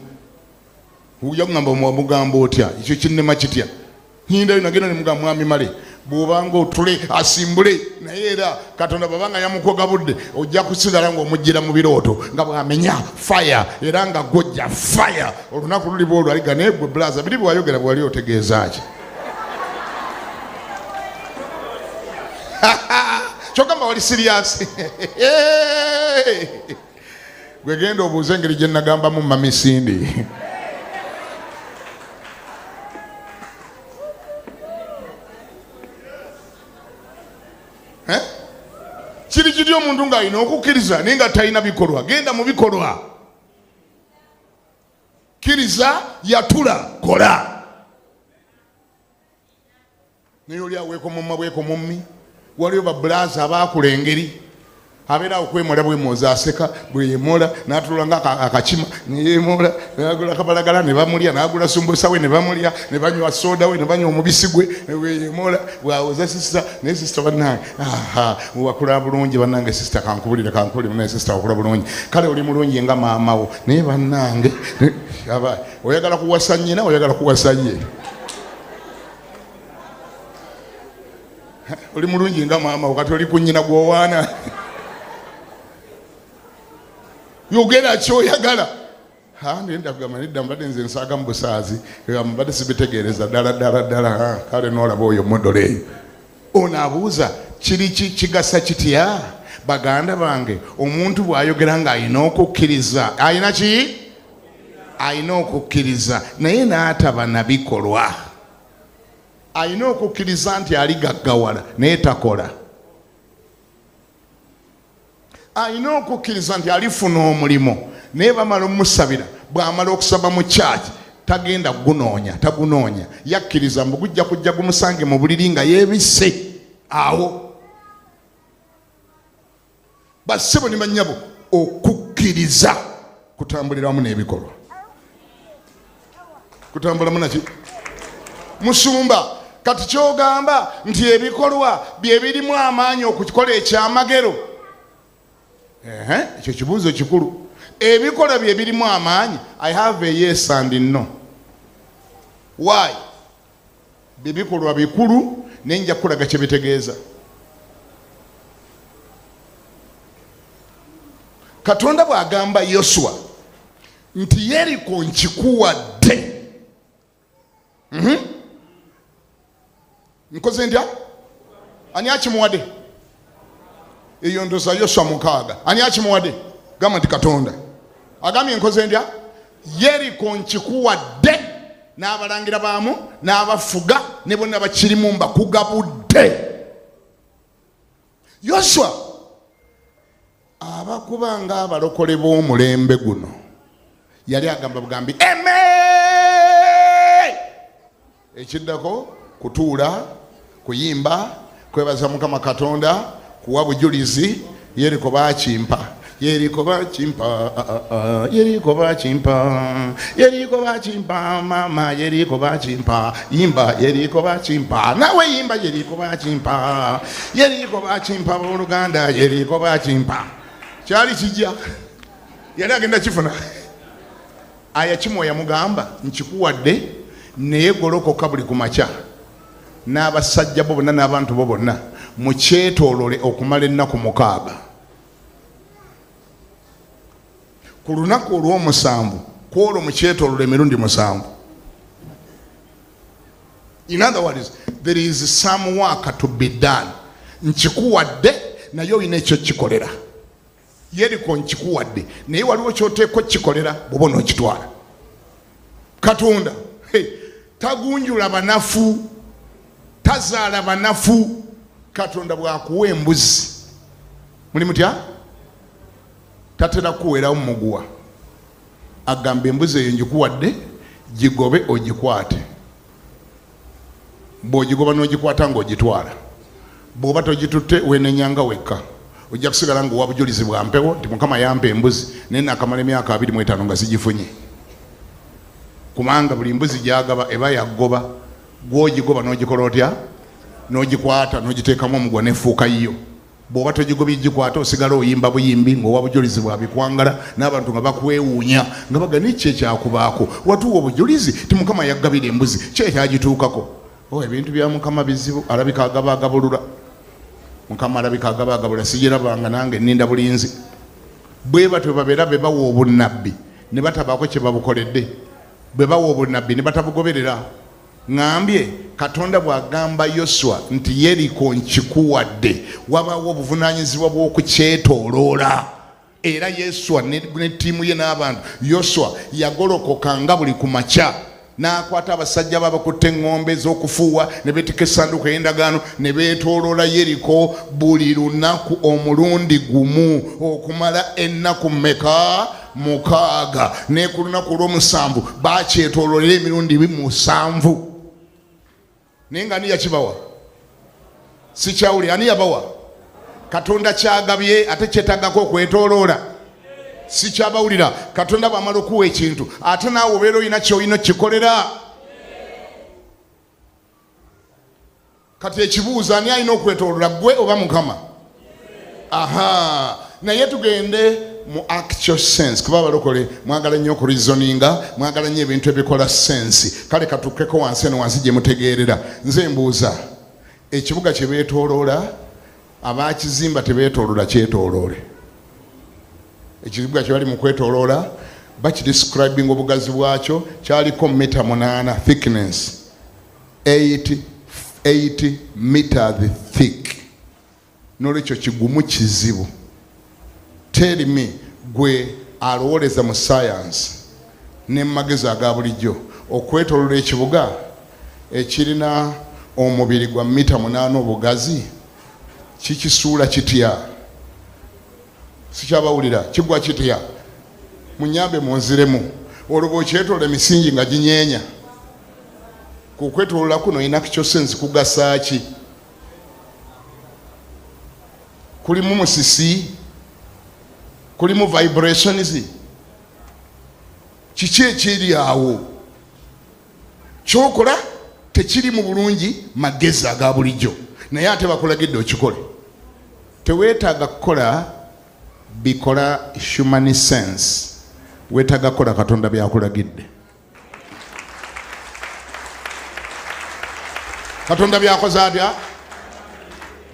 Yagamba mugamba otya ekyo kinnema kitya? Nyindayo nagenda ne mugamba mwami Male, bw'obanga otule asimbule, naye era Katonda bw'abanga yamukoga budde ojja kusigala ng'omuggyira mu birooto nga bw'amenya fire, era nga gw'ojja fire. Olunaku luliba olwo aliga naye gwe blaza biri bwe wayogera bwe wali otegeeza ki? Kyogamba wali serious? Gwe genda obuuze engeri gye nagambamu Mami Cindy. Kiri kiri omuntu ng'alina okukkiriza naye nga talina bikolwa. Genda mu bikolwa, kkiriza, yatula, kola. Naye oli aweekomomma bwekomommi. Waliyo babulaaza abaakula engeri abeera awo kwemola bwemwoza, aseka bweyemola n'atulula nga akakima neyemola, n'agula kabalagala ne bamulya, n'agula sumbusa we ne bamulya, ne banywa soda we ne banywa omubisi gwe bweyemola, bwawoza sisita naye sisita bannange, aha wakula bulungi bannange sisita, kankubulire kankubulire naye sisita wakula bulungi, kale oli mulungi nga maama wo, naye bannange oyagala kuwasa nnyina, oyagala kuwasa ye, oli mulungi nga maama wo, kati oli ku nnyina gw'owaana. Yogera ky'oyagala. Ndagamba nedda, mbadde nze nsaaga mu busaazi, mbadde sibitegeereza ddala ddala ddala. Kale n'olaba oyo modolo eyo. Ono abuuza kiri kigasa kitya baganda bange omuntu bw'ayogera ng'alina okukkiriza, alina ki? Alina okukkiriza naye n'ataba na bikolwa. Alina okukkiriza nti aligaggawala naye takola. Alina okukkiriza nti alifuna omulimu naye bamala omusabira, bw'amala okusaba mu church tagenda gunoonya, tagunoonya. Yakkiriza mbu gujja kujja gumusange mu buliri nga yeebisse awo. Bassebo ne bannyabo, okukkiriza kutambulira wamu n'ebikolwa, kutambulamu naki? Musumba kati kyogamba nti ebikolwa bye birimu amaanyi okukola ekyamagero? Ekyo kibuuzo kikulu. Ebikolwa bye birimu amaanyi? I have a yes and no. Why? Bibikolwa bikulu naye nja kukulaga kye bitegeeza. Katonda bw'agamba Yoswa nti Yeriko nkikuwadde, nkoze ntya? Ani akimuwadde? Eyo ndoza Yoswa 6. Ani akimuwadde? Gamba nti Katonda agambye nkoze ntya? Yeriko nkikuwadde n'abalangira baamu n'abafuga ne bonna bakirimu mbakugabudde. Yoswa abakuba ng'abalokole b'omulembe guno yali agamba bugambi eme. Ekiddako kutuula, kuyimba, kwebaza Mukama Katonda, kuwa bujulizi. Yeriko bakimpa, Yeriko bakimpa, Yeriko bakimpa, Yeriko bakimpa, mama Yeriko bakimpa, yimba Yeriko bakimpa, nawe yimba Yeriko bakimpa, Yeriko bakimpa, booluganda Yeriko bakimpa. Kyali kijja, yali agenda kifuna. Aya kimwe yamugamba nkikuwadde, naye golokoka buli ku makya n'abasajja bo bonna n'abantu bo bonna mukyetoolole okumala ennaku 6. Ku lunaku olw'omusanvu kwolwo mukyetoolole emirundi 7. In other words, there is some work to be done. Nkikuwadde naye olina ekyo kikolera. Yeriko nkikuwadde naye waliwo ky'oteekwa kikolera bw'oba onookitwala. Katonda tagunjula banafu, tazaala banafu. Katonda bw'akuwa embuzi, muli mutya? Tatera kuweerawo muguwa. Agamba embuzi eyo ngikuwadde, gigobe ogikwate. Bw'ogigoba n'ogikwata ng'ogitwala, bw'oba togitutte weenenyanga wekka. Ojja kusigala ng'owa bujulizi bwa mpewo nti Mukama yampa embuzi naye naakamala emyaka 25 nga sigifunye. Kubanga buli mbuzi gy'agaba eba yagoba, gw'ogigoba n'ogikola otya? N'ogikwata n'ogiteekamu omuguwa n'efuuka yiyo. Bw'oba togigobye gikwata osigala oyimba buyimbi ng'owa bujulizi bwa bikwangala n'abantu nga bakwewuunya nga baga ni ki ekyakubaako, watuwa obujulizi ti Mukama yagabira embuzi, ki ekyagituukako? Oh, ebintu bya Mukama bizibu, alabika agaba agabulula. Mukama alabika agaba agabula, sigirabanga nange nninda bulinzi. Bwe batyo babeera be bawa obunnabbi ne batabaako kye babukoledde, bwe bawa obunnabbi ne batabugoberera. Ŋŋambye Katonda bw'agamba Yoswa nti Yeriko nkikuwadde, wabaawo obuvunaanyizibwa bw'okukyetooloola. Era Yoswa ne ttiimu ye n'abantu, Yoswa yagolokokanga buli ku makya n'akwata abasajja be abakutte eŋŋombe ez'okufuuwa ne beetikka essanduuko ey'endagaano ne beetooloola Yeriko buli lunaku omulundi gumu okumala ennaku mmeka? 6. Ne ku lunaku olw'omusanvu bakyetooloolera emirundi 7. Naye nga ani yakibawa? Sikyawuli, ani yabawa? Katonda kyagabye ate kyetaagako okwetooloola. Sikyabawulira. Katonda bw'amala okuwa ekintu ate naawe obeera olina ky'olina okikolera. Kati ekibuuzo, ani alina okwetooloola, ggwe oba Mukama? Aha, naye tugende mu actual sense, kuba abalokole mwagala nnyo okureasoninga, mwagala nnyo ebintu ebikola sense. Kale katukkeko wansi eno wansi gye mutegeerera. Nze mbuuza, ekibuga kye beetooloola, abakizimba tebeetooloola kyetooloole? Ekibuga kye bali mu kwetooloola bakidescribing obugazi bwakyo kyaliko mita 8 thickness, 8 meters thick. Nolwekyo kigumu kizibu. Tell me, gwe alowooleza mu science ne mu magezi aga bulijjo, okwetooloola ekibuga ekirina omubiri gwa mita 8 obugazi kikisuula kitya? Sikyabawulira, kigwa kitya? Munyambe munziremu. Olwo bw'okyetoola emisingi nga ginyeenya, ku kwetooloola kuno olina actual sense kugasa ki? Kulimu musisi? Kulimu vibrations? Kiki ekiri awo? Kyokola tekiri mu bulungi magezi aga bulijjo, naye ate bakulagidde okikole. Teweetaaga kukola bikola human sense, weetaaga kukola Katonda byakulagidde. Katonda byakoze atya?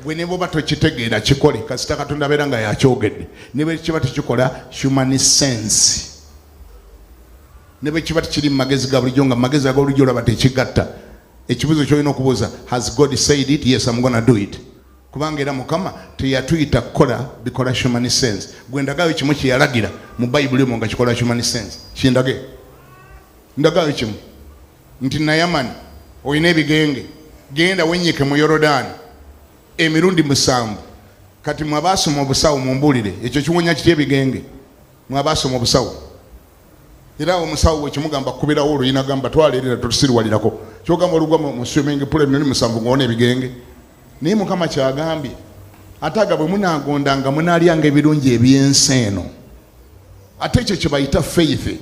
Gwe ne bwoba tokitegeera kikole, kasita Katonda abeera nga yakyogedde. Ne bwe kiba tekikola human sense, ne bwe kiba tekiri mu magezi ga bulijjo, nga mu magezi aga bulijjo olaba tekigatta, ekibuuzo ky'olina okubuuza, has God said it? Yes, I'm gonna do it. Kubanga era Mukama teyatuyita kukola bikola human sense. Gwe ndagayo kimu kye yalagira mu Bayibuli omwo nga kikola human sense, kindage. Ndagayo kimu nti Nayamani olina ebigenge, genda wenyike mu Yorodaani emirundi 7. Kati mwe abaasoma obusawo mumbuulire, ekyo kiwonya kitya ebigenge? Mwe abaasoma obusawo, era omusawo bwekimugamba kukubirawo oluyina gamba twala erira totusiriwalirako, kyogamba olugwa mu swimming pool emirundi 7 ng'owona ebigenge. Naye Mukama kyagambye, ate aga bwe munaagondanga munaalyanga ebirungi eby'ensi eno. Ate ekyo kye bayita faith.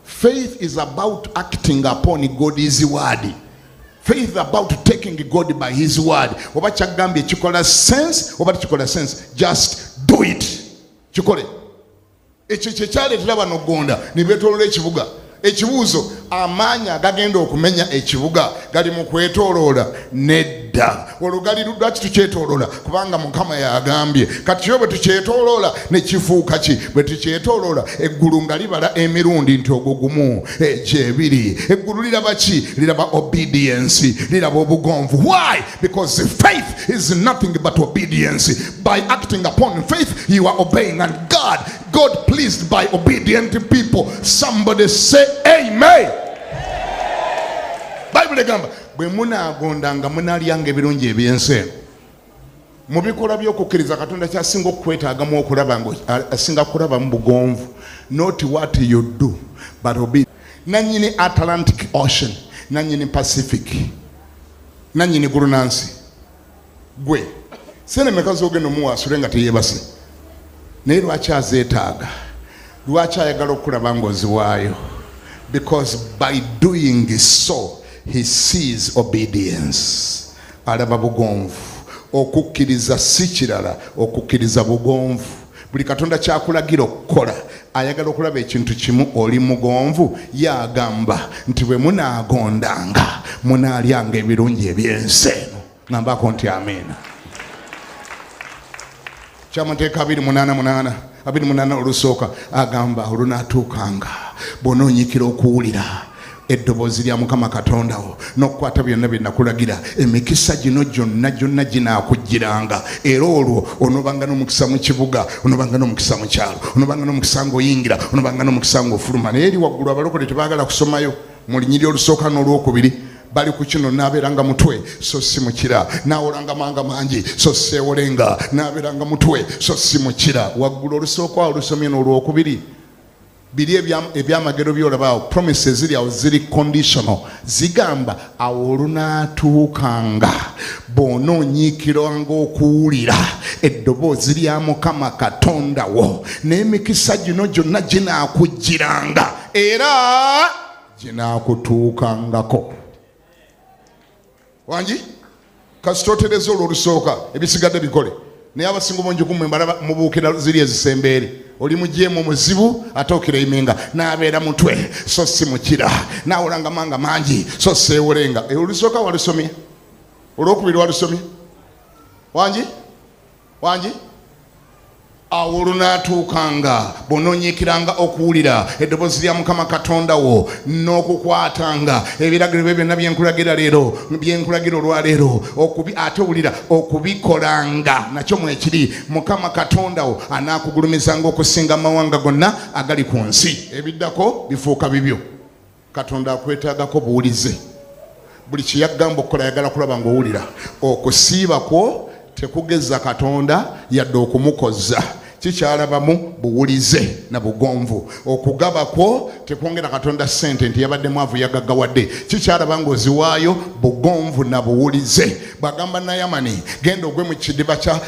Faith is about acting upon God's word. Faith about taking God by his word. Oba kyagambye kikola sense oba tekikola sense, just do it. Kikole. Ekyo kye kyaleetera bano okugonda ne beetooloola ekibuga. Ekibuuzo, amaanyi agagenda okumenya ekibuga gali mu kwetooloola? Nedda. Olwo gali lwaki tukyetooloola? Kubanga Mukama yagambye. Kati yo bwe tukyetooloola ne kifuuka ki? Bwe tukyetooloola eggulu nga libala emirundi nti ogwo gumu, egyo ebiri. Eggulu liraba ki? Liraba obedience, liraba obugonvu. Why? Because faith is nothing but obedience. By acting upon faith, you are obeying, and God pleased by obedient people. Somebody say amen. Bible egamba bwe munaagondanga munaalyanga ebirungi ebyensi eno. Mu bikolwa by'okukkiriza Katonda kyasinga okukwetaagamu okulaba nga asinga kulabamu bugonvu. Not what you do, but obey. Nannyini Atlantic Ocean, nannyini Pacific, nannyini ggulu nansi. Gwe sente meka z'ogenda omuwa asule nga teyeebase? Naye lwaki azeetaaga? Lwaki ayagala okulaba ng'oziwaayo? Because by doing so he sees obedience. Alaba bugonvu. Okukkiriza si kirala, okukkiriza bugonvu. Buli Katonda kyakulagira okukola ayagala okulaba ekintu kimu, oli mugonvu. Yagamba nti bwe munaagondanga munaalyanga ebirungi ebyensi eno. Ngambako nti amiina. Kyamateeka 28:8, 28 olusooka agamba olunaatuukanga bw'onoonyiikira okuwulira eddoboozi lya Mukama Katonda wo n'okukwata byonna bye nakulagira, emikisa gino gyonna gyonna ginaakujjiranga. Era olwo onoobanga n'omukisa mu kibuga, onoobanga n'omukisa mu kyalo, onoobanga n'omukisa ng'oyingira, onoobanga n'omukisa ng'ofuluma. Naye eri waggulu abalokole tebaagala kusomayo mu lunyiriri olusooka n'olwokubiri. Bali ku kino, naabeeranga mutwe so si mukira, naawolanga manga mangi so seewolenga, naabeeranga mutwe so si mukira. Waggulu olusooka olusomye n'olwokubiri biri ebyamagero byolaba awo, promises ziri awo ziri conditional, zigamba awo olunaatuukanga bw'onoonyiikiranga okuwulira eddoboozi lya Mukama Katonda wo, n'emikisa gino gyonna ginaakujjiranga era ginaakutuukangako. Wangi kasita otereza olwo olusooka, ebisigadde bikole. Naye abasinga obungi ku mmwe mbalaba mubuukira ziri ezisembeere. Oli mujeemu muzibu ate okireiminga n'abeera mutwe so si mukira, naawolanga manga mangi so seewolenga. Olusooka walusomye, olwokubiri walusomye. Wangi wangi awo olunaatuukanga bw'onoonyiikiranga okuwulira eddoboozi lya Mukama Katonda wo n'okukwatanga ebiragiro bye byonna byenkulagira leero, byenkulagira olwaleero, ate owulira okubikolanga nakyo mwekiri, Mukama Katonda wo anaakugulumizanga okusinga amawanga gonna agali ku nsi. Ebiddako bifuuka bibyo. Katonda akwetaagako buwulize. Buli kye yagamba okukola ayagala kulaba ng'owulira. Okusiiba kwo tekugeza Katonda yadde okumukozza, kikyalabamu buwulize na bugonvu. Okugaba kwo tekwongera Katonda ssente nti yabadde mwavu yagaggawadde, kikyalaba ng'oziwaayo bugonvu na buwulize. Bw'agamba Nayamani genda ogwe mu kidiba kya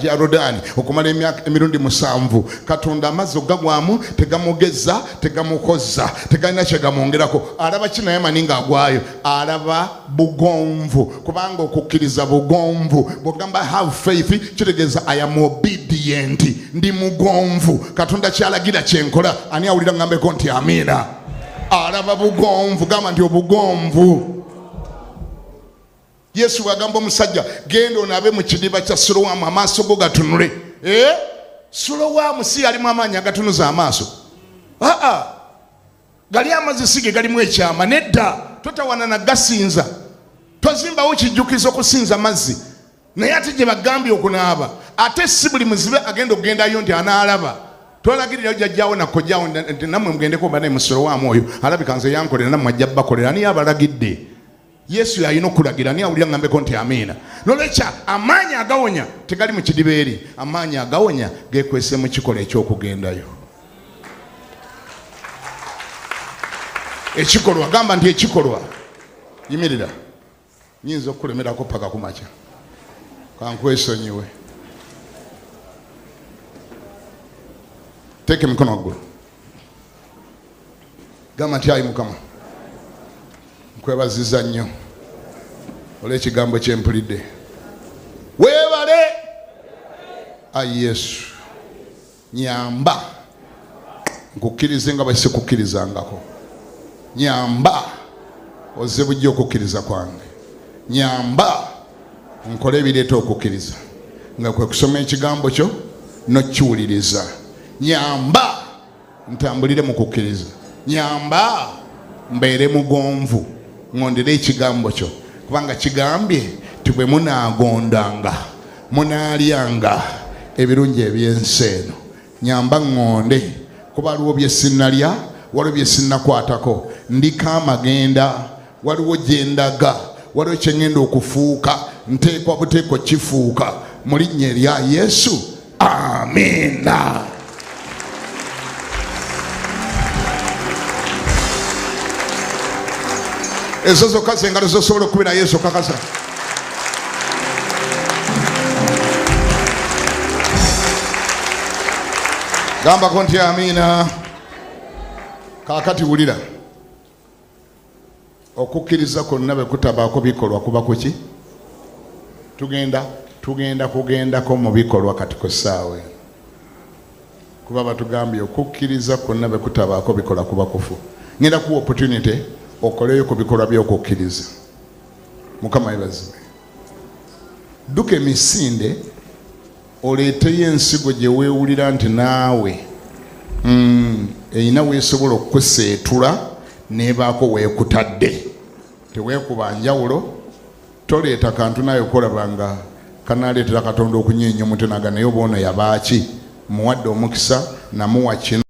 Yorudaani okumala emyaka emirundi 7, Katonda amazzi okugagwamu tegamugeza, tegamukozza, tegalina kye gamwongerako. Alaba ki Nayamani ng'agwayo? Alaba bugonvu, kubanga okukkiriza bugonvu. Bw'ogamba have faith kitegeeza I am obedient, ndi mugonvu, Katonda kyalagira kyenkola. Ani awulira ngambeko nti amiina? Alaba bugonvu, gamba nti obugonvu. Yesu bw'agamba omusajja genda onaabe mu kidiba kya Sirowamu amaaso go gatunule. Sirowamu si yalimu amaanyi agatunuza amaaso. Aa, gali amazzi si ge galimu ekyama. Nedda, totawana na gasinza, tozimbawo kijjukizo okusinza mazzi. Naye ate gye bagambye okunaaba, ate si buli muzibe agenda okugendayo nti anaalaba. Tolagirirayo jjajjaawo na kojjaawo nti nammwe mugendeko mba naye mu Sirowamu oyo alabika nze yankolera nammwe ajja bakolera. Ani abalagidde? Yesu yalina okulagira. Ani awulira ngambeko nti amiina? Nolwekyo amaanyi agawonya tegali mu kidiba eri, amaanyi agawonya gekwese mu kikolwa eky'okugendayo. Ekikolwa, gamba nti ekikolwa. Yimirira, nyinza okukulemerako paka kumakya, kankwesonyiwe. Teeka emikono waggulu, gamba nti ayi Mukama, nkwebaziza nnyo olw'ekigambo kye mpulidde. Weebale ayi Yesu, nyamba nkukkirize nga bwe sikukkirizangako. Nyamba ozze bujja okukkiriza kwange. Nyamba nkole ebireeta okukkiriza, nga kwe kusoma ekigambo kyo n'okiwuliriza. Nyamba ntambulire mu kukkiriza. Nyamba mbeere mugonvu, ngondere ekigambo kyo, kubanga kigambye nti bwe munaagondanga munaalyanga ebirungi eby'ensi eno. Nyamba ŋŋonde, kuba waliwo bye sinnalya, waliwo bye sinnakwatako, ndiko amagenda, waliwo gye ndaga, waliwo kye ŋŋenda okufuuka, nteekwa buteekwa kifuuka mu linnya erya Yesu. Amiina. Ezo zokka zengalo zosobola okukubira Yesu kakasa. Gambako nti amiina. Kaakati wulira, okukkiriza kwonna bwe kutabaako bikolwa kuba kuki? Tugenda kugendako mu bikolwa kati ku ssaawa eno, kuba batugambye okukkiriza kwonna bwe kutabaako bikolwa kuba kufu. Ngenda kuwa opportunity okoleyo ku bikolwa by'okukkiriza. Mukama yeebazibwe. Dduka emisinde oleeteyo ensigo gye weewulira nti naawe erina weesobola okukuseetula n'ebaako weekutadde. Teweekuba njawulo, toleeta kantu naye okolaba nga kanaleetera Katonda okunyeenya omutwe naga naye oba ono yabaaki, muwadde omukisa namuwa kino.